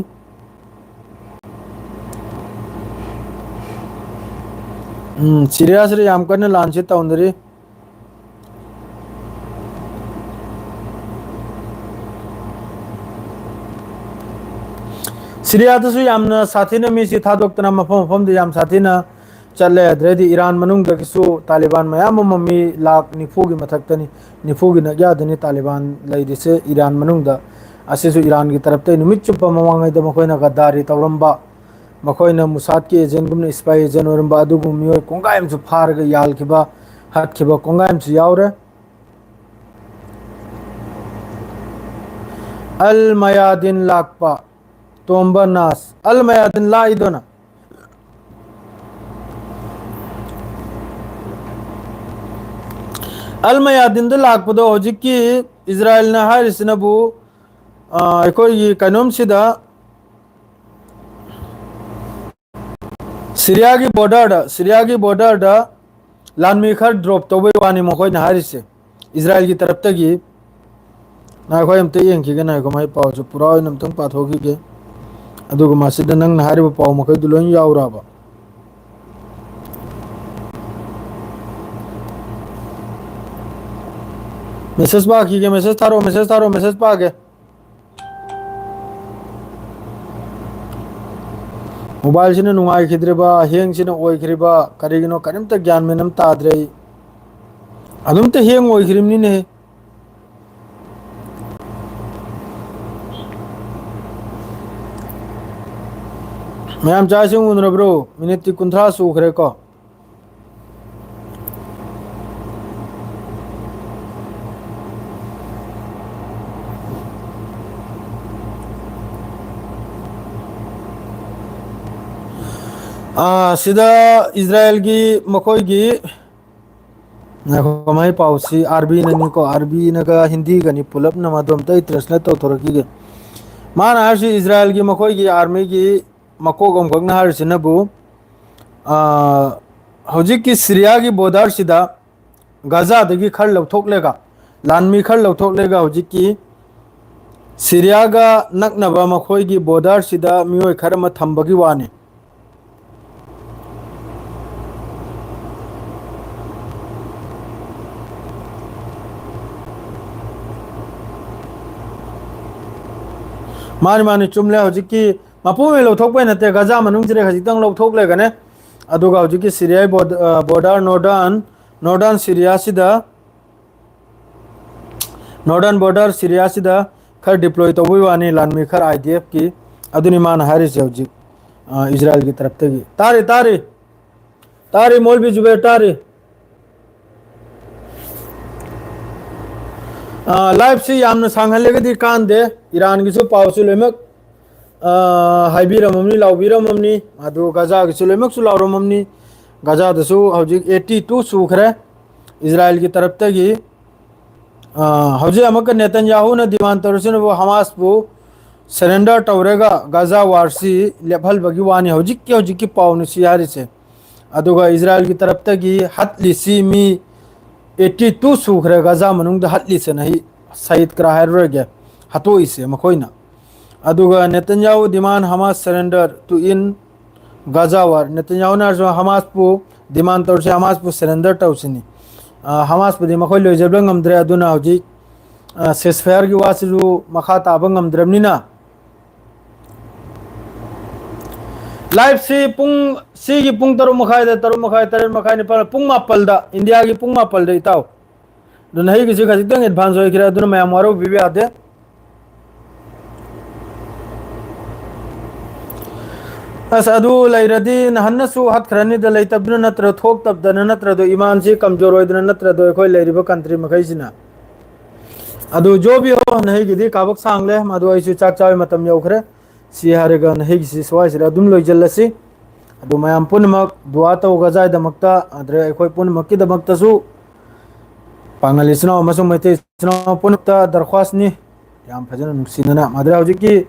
ꯎꯝ, ꯁꯤꯔꯤꯌꯥꯁꯤꯗ ꯌꯥꯝ ꯀꯟꯅ ꯂꯥꯟꯁꯤ ꯇꯧꯅꯔꯤ꯫ ꯁꯤꯔꯤꯌꯥꯗꯁꯨ ꯌꯥꯝꯅ ꯁꯥꯊꯤꯅ ꯃꯤꯁꯤ ꯊꯥꯗꯣꯛꯇꯅ ꯃꯐꯝ ꯃꯐꯝꯗ ꯌꯥꯝ ꯁꯥꯊꯤꯅ ꯆꯠꯂꯦ꯫ ꯑꯗꯨꯗꯩꯗꯤ ꯏꯔꯥꯟ ꯃꯅꯨꯡꯗꯒꯤꯁꯨ ꯇꯥꯂꯤꯕꯥꯟ ꯃꯌꯥꯝ ꯑꯃ, ꯃꯤ ꯂꯥꯈ ꯅꯤꯐꯨꯒꯤ ꯃꯊꯛꯇꯅꯤ, ꯅꯤꯐꯨꯒꯤ ꯅꯛꯌꯥꯗꯅꯤ ꯇꯥꯂꯤꯕꯥꯟ ꯂꯩꯔꯤꯁꯦ ꯏꯔꯥꯟ ꯃꯅꯨꯡꯗ꯫ ꯑꯁꯤꯁꯨ ꯏꯔꯥꯟꯒꯤ ꯇꯔꯞꯇꯩ ꯅꯨꯃꯤꯠ ꯆꯨꯞꯄ ꯃꯃꯥꯡꯉꯩꯗ ꯃꯈꯣꯏꯅ ꯒꯗꯥꯔꯤ ꯇꯧꯔꯝꯕ, ꯃꯈꯣꯏꯅ ꯃꯨꯁꯥꯗꯀꯤ agentꯒꯨꯝꯅ, spy agent ꯑꯣꯏꯔꯝꯕ ꯑꯗꯨꯒꯨꯝꯕ ꯃꯤꯑꯣꯏ ꯀꯣꯡꯒꯥꯏ ꯑꯃꯁꯨ ꯐꯥꯔꯒ ꯌꯥꯜꯈꯤꯕ, ꯍꯥꯠꯈꯤꯕ ꯀꯣꯡꯒꯥꯏ ꯑꯃꯁꯨ ꯌꯥꯎꯔꯦ꯫ ꯑꯜ ꯃꯌꯥꯗꯤꯟ ꯂꯥꯛꯄ, ꯇꯣꯝꯕ ꯅꯥꯁ꯫ ꯑꯜ ꯃꯌꯥꯗꯤꯟ ꯂꯥꯛꯏꯗꯣꯅ? ꯑꯜ ꯃꯌꯥꯗꯤꯟꯗ ꯂꯥꯛꯄꯗꯣ ꯍꯧꯖꯤꯛꯀꯤ ꯏꯖꯔꯥꯏꯜꯅ ꯍꯥꯏꯔꯤꯁꯤꯅꯕꯨ, ꯑ, ꯑꯩꯈꯣꯏꯒꯤ ꯀꯩꯅꯣꯝꯁꯤꯗ, ꯁꯤꯔꯤꯌꯥꯒꯤ borderꯗ, ꯁꯤꯔꯤꯌꯥꯒꯤ borderꯗ ꯂꯥꯟꯃꯤ ꯈꯔ drop ꯇꯧꯕꯩ ꯋꯥꯅꯤ ꯃꯈꯣꯏꯅ ꯍꯥꯏꯔꯤꯁꯦ, ꯏꯖꯔꯥꯏꯜꯒꯤ ꯇꯔꯞꯇꯒꯤ꯫ ꯉꯥꯏꯈꯣ, ꯑꯩ ꯑꯝꯇ ꯌꯦꯡꯈꯤꯒꯦ, ꯉꯥꯏꯈꯣ, ꯃꯥꯏ ꯄꯥꯎꯁꯦ ꯄꯨꯔꯥ ꯑꯣꯏꯅ ꯑꯝꯇꯪ ꯄꯥꯊꯣꯛꯈꯤꯒꯦ꯫ ꯑꯗꯨꯒ ꯃꯁꯤꯗ ꯅꯪꯅ ꯍꯥꯏꯔꯤꯕ ꯄꯥꯎ ꯃꯈꯩꯗꯨ ꯂꯣꯏ ꯌꯥꯎꯔꯕ? ꯃꯦꯁꯦꯖ ꯄꯥꯈꯤꯒꯦ, ꯃꯦꯁꯦꯖ ꯊꯥꯔꯛꯑꯣ, ꯃꯦꯁꯦꯖ ꯊꯥꯔꯛꯑꯣ, ꯃꯦꯁꯦꯖ ꯄꯥꯒꯦ꯫ ꯃꯣꯕꯥꯏꯜꯁꯤꯅ ꯅꯨꯡꯉꯥꯏꯈꯤꯗ꯭ꯔꯤꯕ, ꯍꯦꯡꯁꯤꯅ ꯑꯣꯏꯈ꯭ꯔꯤꯕ, ꯀꯔꯤꯒꯤꯅꯣ ꯀꯔꯤꯝꯇ ꯒ꯭ꯌꯥꯟ ꯃꯦꯟ ꯑꯃ ꯇꯥꯗ꯭ꯔꯦ ꯑꯩ꯫ ꯑꯗꯨꯝꯇ ꯍꯦꯡ ꯑꯣꯏꯈ꯭ꯔꯤꯕꯅꯤꯅꯦ꯫ ꯃꯌꯥꯝ ꯆꯥꯛ ꯏꯁꯤꯡ ꯎꯅꯔꯕ꯭ꯔꯣ? ꯃꯤꯅꯤꯠꯇꯤ ꯀꯨꯟꯊ꯭ꯔꯥ ꯁꯨꯈ꯭ꯔꯦꯀꯣ꯫ ꯑꯥ, ꯁꯤꯗ ꯏꯖꯔꯥꯌꯦꯜꯒꯤ ꯃꯈꯣꯏꯒꯤ, ꯉꯥꯏꯈꯣ, ꯃꯥꯏ ꯄꯥꯎꯁꯤ ꯑꯥꯔꯕꯤꯅꯅꯤꯀꯣ, ꯑꯥꯔꯕꯤꯅꯒ ꯍꯤꯟꯗꯤꯒꯅꯤ ꯄꯨꯂꯞꯅ, ꯃꯗꯨ ꯑꯝꯇ ꯑꯩ ꯇ꯭ꯔꯦꯟꯁꯂꯦꯠ ꯇꯧꯊꯣꯔꯛꯈꯤꯒꯦ꯫ ꯃꯥꯅ ꯍꯥꯏꯔꯤꯁꯤ ꯏꯖꯔꯥꯌꯦꯜꯒꯤ ꯃꯈꯣꯏꯒꯤ ꯑꯥꯔꯃꯤꯒꯤ ꯃꯀꯣꯛ ꯑꯃꯈꯛꯅ ꯍꯥꯏꯔꯤꯁꯤꯅꯕꯨ, ꯑꯥ, ꯍꯧꯖꯤꯛꯀꯤ ꯁꯤꯔꯤꯌꯥꯒꯤ ꯕꯣꯔꯗꯔꯁꯤꯗ ꯒꯖꯥꯗꯒꯤ ꯈꯔ ꯂꯧꯊꯣꯛꯂꯒ, ꯂꯥꯟꯃꯤ ꯈꯔ ꯂꯧꯊꯣꯛꯂꯒ ꯍꯧꯖꯤꯛꯀꯤ ꯁꯤꯔꯤꯌꯥꯒ ꯅꯛꯅꯕ ꯃꯈꯣꯏꯒꯤ ꯕꯣꯔꯗꯔꯁꯤꯗ ꯃꯤꯑꯣꯏ ꯈꯔ ꯑꯃ ꯊꯝꯕꯒꯤ ꯋꯥꯅꯤ꯫ ꯃꯥꯅꯤ, ꯃꯥꯅꯤ, ꯆꯨꯝꯂꯦ꯫ ꯍꯧꯖꯤꯛꯀꯤ ꯃꯄꯨꯝ ꯑꯣꯏꯅ ꯂꯧꯊꯣꯛꯄꯩ ꯅꯠꯇꯦ, ꯒꯖꯥ ꯃꯅꯨꯡꯁꯤꯗ ꯈꯖꯤꯛꯇꯪ ꯂꯧꯊꯣꯛꯂꯒꯅꯦ꯫ ꯑꯗꯨꯒ ꯍꯧꯖꯤꯛꯀꯤ ꯁꯤꯔꯤꯌꯥꯒꯤ ꯕꯣꯔꯗ-, ꯑ, ꯕꯣꯔꯗꯔ, ꯅꯣꯔꯗꯔꯟ, ꯅꯣꯔꯗꯔꯟ ꯁꯤꯔꯤꯌꯥꯁꯤꯗ, ꯅꯣꯔꯗꯔꯟ ꯕꯣꯔꯗꯔ ꯁꯤꯔꯤꯌꯥꯁꯤꯗ ꯈꯔ ꯗꯤꯄ꯭ꯂꯣꯏ ꯇꯧꯕꯒꯤ ꯋꯥꯅꯤ, ꯂꯥꯟꯃꯤ ꯈꯔ, ꯑꯥꯏ ꯗꯤ ꯑꯦꯐꯀꯤ꯫ ꯑꯗꯨꯅꯤ ꯃꯥꯅ ꯍꯥꯏꯔꯤꯁꯦ ꯍꯧꯖꯤꯛ, ꯑ, ꯏꯖꯔꯥꯌꯦꯜꯒꯤ ꯇꯔꯞꯇꯒꯤ꯫ ꯇꯥꯔꯤ, ꯇꯥꯔꯤ꯫ ꯇꯥꯔꯤ, ꯃꯣꯜꯕꯤ ꯖꯨꯕꯦꯔ, ꯇꯥꯔꯤ꯫ ꯑ, ꯂꯥꯏꯐꯁꯤ ꯌꯥꯝꯅ ꯁꯥꯡꯍꯜꯂꯒꯗꯤ ꯀꯥꯟꯗꯦ꯫ ꯏꯔꯥꯟꯒꯤꯁꯨ ꯄꯥꯎꯁꯨ ꯂꯣꯏꯅꯃꯛ, ꯑ, ꯍꯥꯏꯕꯤꯔꯝꯃꯝꯅꯤ, ꯂꯥꯎꯕꯤꯔꯝꯃꯝꯅꯤ꯫ ꯑꯗꯨ ꯒꯖꯥꯒꯤꯁꯨ ꯂꯣꯏꯅꯃꯛꯁꯨ ꯂꯥꯎꯔꯝꯃꯝꯅꯤ꯫ ꯒꯖꯥꯗꯁꯨ ꯍꯧꯖꯤꯛ ꯑꯩꯠꯇꯤ ꯇꯨ ꯁꯨꯈ꯭ꯔꯦ ꯏꯖꯔꯥꯌꯦꯜꯒꯤ ꯇꯔꯞꯇꯒꯤ꯫ ꯑ, ꯍꯧꯖꯤꯛ ꯑꯃꯨꯛꯀ ꯅꯦꯇꯟꯌꯥꯍꯨꯅ ꯗꯤꯃꯥꯟ ꯇꯧꯔꯤꯁꯤꯅꯕꯨ ꯍꯃꯥꯁꯄꯨ ꯁꯔꯦꯟꯗꯔ ꯇꯧꯔꯒ ꯒꯖꯥ ꯋꯥꯔꯁꯤ ꯂꯦꯞꯍꯜꯕꯒꯤ ꯋꯥꯅꯤ꯫ ꯍꯧꯖꯤꯛꯀꯤ, ꯍꯧꯖꯤꯛꯀꯤ ꯄꯥꯎꯅꯤ ꯁꯤ ꯍꯥꯏꯔꯤꯁꯦ꯫ ꯑꯗꯨꯒ ꯏꯖꯔꯥꯌꯦꯜꯒꯤ ꯇꯔꯞꯇꯒꯤ ꯍꯠꯂꯤꯁꯤ ꯃꯤ ꯑꯩꯠꯇꯤ ꯇꯨ ꯁꯨꯈ꯭ꯔꯦ ꯒꯖꯥ ꯃꯅꯨꯡꯗ ꯍꯠꯂꯤꯁꯦ, ꯅꯍꯤ ꯁꯍꯤꯗ ꯀꯔꯥ ꯍꯥꯏꯔꯔꯣꯏꯒꯦ, ꯍꯥꯠꯇꯣꯛꯏꯁꯦ ꯃꯈꯣꯏꯅ꯫ ꯑꯗꯨꯒ ꯅꯦꯇꯟꯌꯥꯍꯨ demand Hamas surrender to end Gaza war꯫ ꯅꯦꯇꯟꯌꯥꯍꯨꯅ ꯍꯥꯏꯔꯁꯨ ꯍꯃꯥꯁꯄꯨ demand ꯇꯧꯔꯁꯤ, ꯍꯃꯥꯁꯄꯨ surrender ꯇꯧꯁꯤꯅꯤ꯫ ꯑ, ꯍꯃꯥꯁꯄꯨꯗꯤ ꯃꯈꯣꯏ ꯂꯣꯏꯖꯕ ꯉꯝꯗ꯭ꯔꯦ꯫ ꯑꯗꯨꯅ ꯍꯧꯖꯤꯛ, ꯑ, ceasefire-ꯒꯤ ꯋꯥꯁꯤꯁꯨ ꯃꯈꯥ ꯇꯥꯕ ꯉꯝꯗ꯭ꯔꯕꯅꯤꯅ, live-ꯁꯤ ꯄꯨꯡ, ꯁꯤꯒꯤ ꯄꯨꯡ ꯇꯔꯨꯛ ꯃꯈꯥꯏꯗ, ꯇꯔꯨꯛ ꯃꯈꯥꯏ, ꯇꯔꯦꯠ ꯃꯈꯥꯏ, ꯅꯤꯄꯥꯜ, ꯄꯨꯡ ꯃꯥꯄꯜꯗ, ꯏꯟꯗꯤꯌꯥꯒꯤ ꯄꯨꯡ ꯃꯥꯄꯜꯗ, ꯏꯇꯥꯎ꯫ ꯑꯗꯨꯅ ꯑꯩꯒꯤꯁꯤ ꯈꯖꯤꯛꯇꯪ advance ꯑꯣꯏꯈ꯭ꯔꯦ, ꯑꯗꯨꯅ ꯃꯌꯥꯝ ꯋꯥꯔꯧꯕꯤꯕ ꯌꯥꯗꯦ꯫ ꯑꯁ, ꯑꯗꯨ ꯂꯩꯔꯗꯤ ꯅꯍꯥꯟꯅꯁꯨ ꯍꯥꯠꯈ꯭ꯔꯅꯤꯗ, ꯂꯩꯇꯕꯗꯨꯅ ꯅꯠꯇ꯭ꯔ, ꯊꯣꯛꯇꯕꯗꯅ ꯅꯠꯇ꯭ꯔꯗꯣ, ꯏꯃꯥꯟꯁꯤ ꯀꯝꯖꯣꯔ ꯑꯣꯏꯗꯅ ꯅꯠꯇ꯭ꯔꯗꯣ, ꯑꯩꯈꯣꯏ ꯂꯩꯔꯤꯕ country ꯃꯈꯩꯁꯤꯅ꯫ ꯑꯗꯨ ꯖꯣꯕꯤꯌꯣ, ꯅꯍꯩꯒꯤꯗꯤ ꯀꯥꯕꯛ ꯁꯥꯡꯂꯦ, ꯃꯗꯨ ꯑꯩꯁꯨ ꯆꯥꯛ ꯆꯥꯕꯩ ꯃꯇꯝ ꯌꯧꯈ꯭ꯔꯦ꯫ ꯁꯤ ꯍꯥꯏꯔꯒ ꯅꯍꯩꯒꯤꯁꯤ ꯁ꯭ꯋꯥꯏꯁꯤꯗ ꯑꯗꯨꯝ ꯂꯣꯏꯁꯤꯜꯂꯁꯤ꯫ ꯑꯗꯨ ꯃꯌꯥꯝ ꯄꯨꯝꯅꯃꯛ ꯗꯨꯋꯥ ꯇꯧꯒꯖꯥꯏꯗꯃꯛꯇ, ꯑꯗꯨꯗ ꯑꯩꯈꯣꯏ ꯄꯨꯝꯅꯃꯛꯀꯤꯗꯃꯛꯇꯁꯨ ꯄꯥꯉꯜ ꯏꯆꯤꯟ ꯏꯅꯥꯎ ꯑꯃꯁꯨꯡ ꯃꯩꯇꯩ ꯏꯆꯤꯟ ꯏꯅꯥꯎ ꯄꯨꯝꯅꯃꯛꯇ ꯗꯔꯈ꯭ꯋꯥꯁꯅꯤ꯫ ꯌꯥꯝ ꯐꯖꯅ ꯅꯨꯡꯁꯤꯅꯅ꯫ ꯃꯗꯨꯗ ꯍꯧꯖꯤꯛꯀꯤ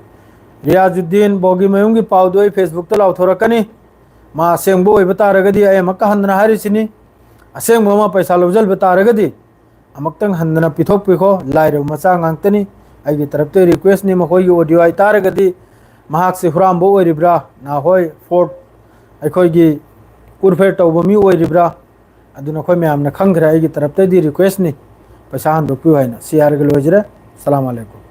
ꯔꯤꯌꯥꯖꯨꯗꯤꯟ ꯕꯣꯒꯤꯃꯌꯨꯝꯒꯤ ꯄꯥꯎꯗꯨ ꯑꯩ Facebook-ꯇ ꯂꯥꯎꯊꯣꯔꯛꯀꯅꯤ꯫ ꯃꯥ ꯑꯁꯦꯡꯕ ꯑꯣꯏꯕ ꯇꯥꯔꯒꯗꯤ ꯑꯩ ꯑꯃꯨꯛꯀ ꯍꯟꯗꯅ ꯍꯥꯏꯔꯤꯁꯤꯅꯤ, ꯑꯁꯦꯡꯕ ꯑꯃ ꯄꯩꯁꯥ ꯂꯧꯁꯤꯟꯕ ꯇꯥꯔꯒꯗꯤ ꯑꯃꯨꯛꯇꯪ ꯍꯟꯗꯅ ꯄꯤꯊꯣꯛꯄꯤꯈꯣ꯫ ꯂꯥꯏꯔꯕ ꯃꯆꯥ ꯉꯥꯛꯇꯅꯤ꯫ ꯑꯩꯒꯤ ꯇꯔꯞꯇꯒꯤ request-ꯅꯤ꯫ ꯃꯈꯣꯏꯒꯤ audio ꯍꯥꯏꯇꯥꯔꯒꯗꯤ ꯃꯍꯥꯛꯁꯤ ꯍꯨꯔꯥꯟꯕ ꯑꯣꯏꯔꯤꯕ꯭ꯔꯥ, ꯅꯍꯥꯈꯣꯏ fort ꯑꯩꯈꯣꯏꯒꯤ ꯀꯨꯔꯐꯦꯔ ꯇꯧꯕ ꯃꯤ ꯑꯣꯏꯔꯤꯕ꯭ꯔꯥ, ꯑꯗꯨ ꯅꯈꯣꯏ ꯃꯌꯥꯝꯅ ꯈꯪꯈ꯭ꯔꯦ꯫ ꯑꯩꯒꯤ ꯇꯔꯞꯇꯒꯤ request-ꯅꯤ, ꯄꯩꯁꯥ ꯍꯟꯗꯣꯛꯄꯤꯌꯨ ꯍꯥꯏꯅ꯫ ꯁꯤ ꯍꯥꯏꯔꯒ ꯂꯣꯏꯖꯔꯦ꯫ ꯑꯁꯂꯥꯃꯨ ꯑꯂꯥꯏꯀꯨꯝ꯫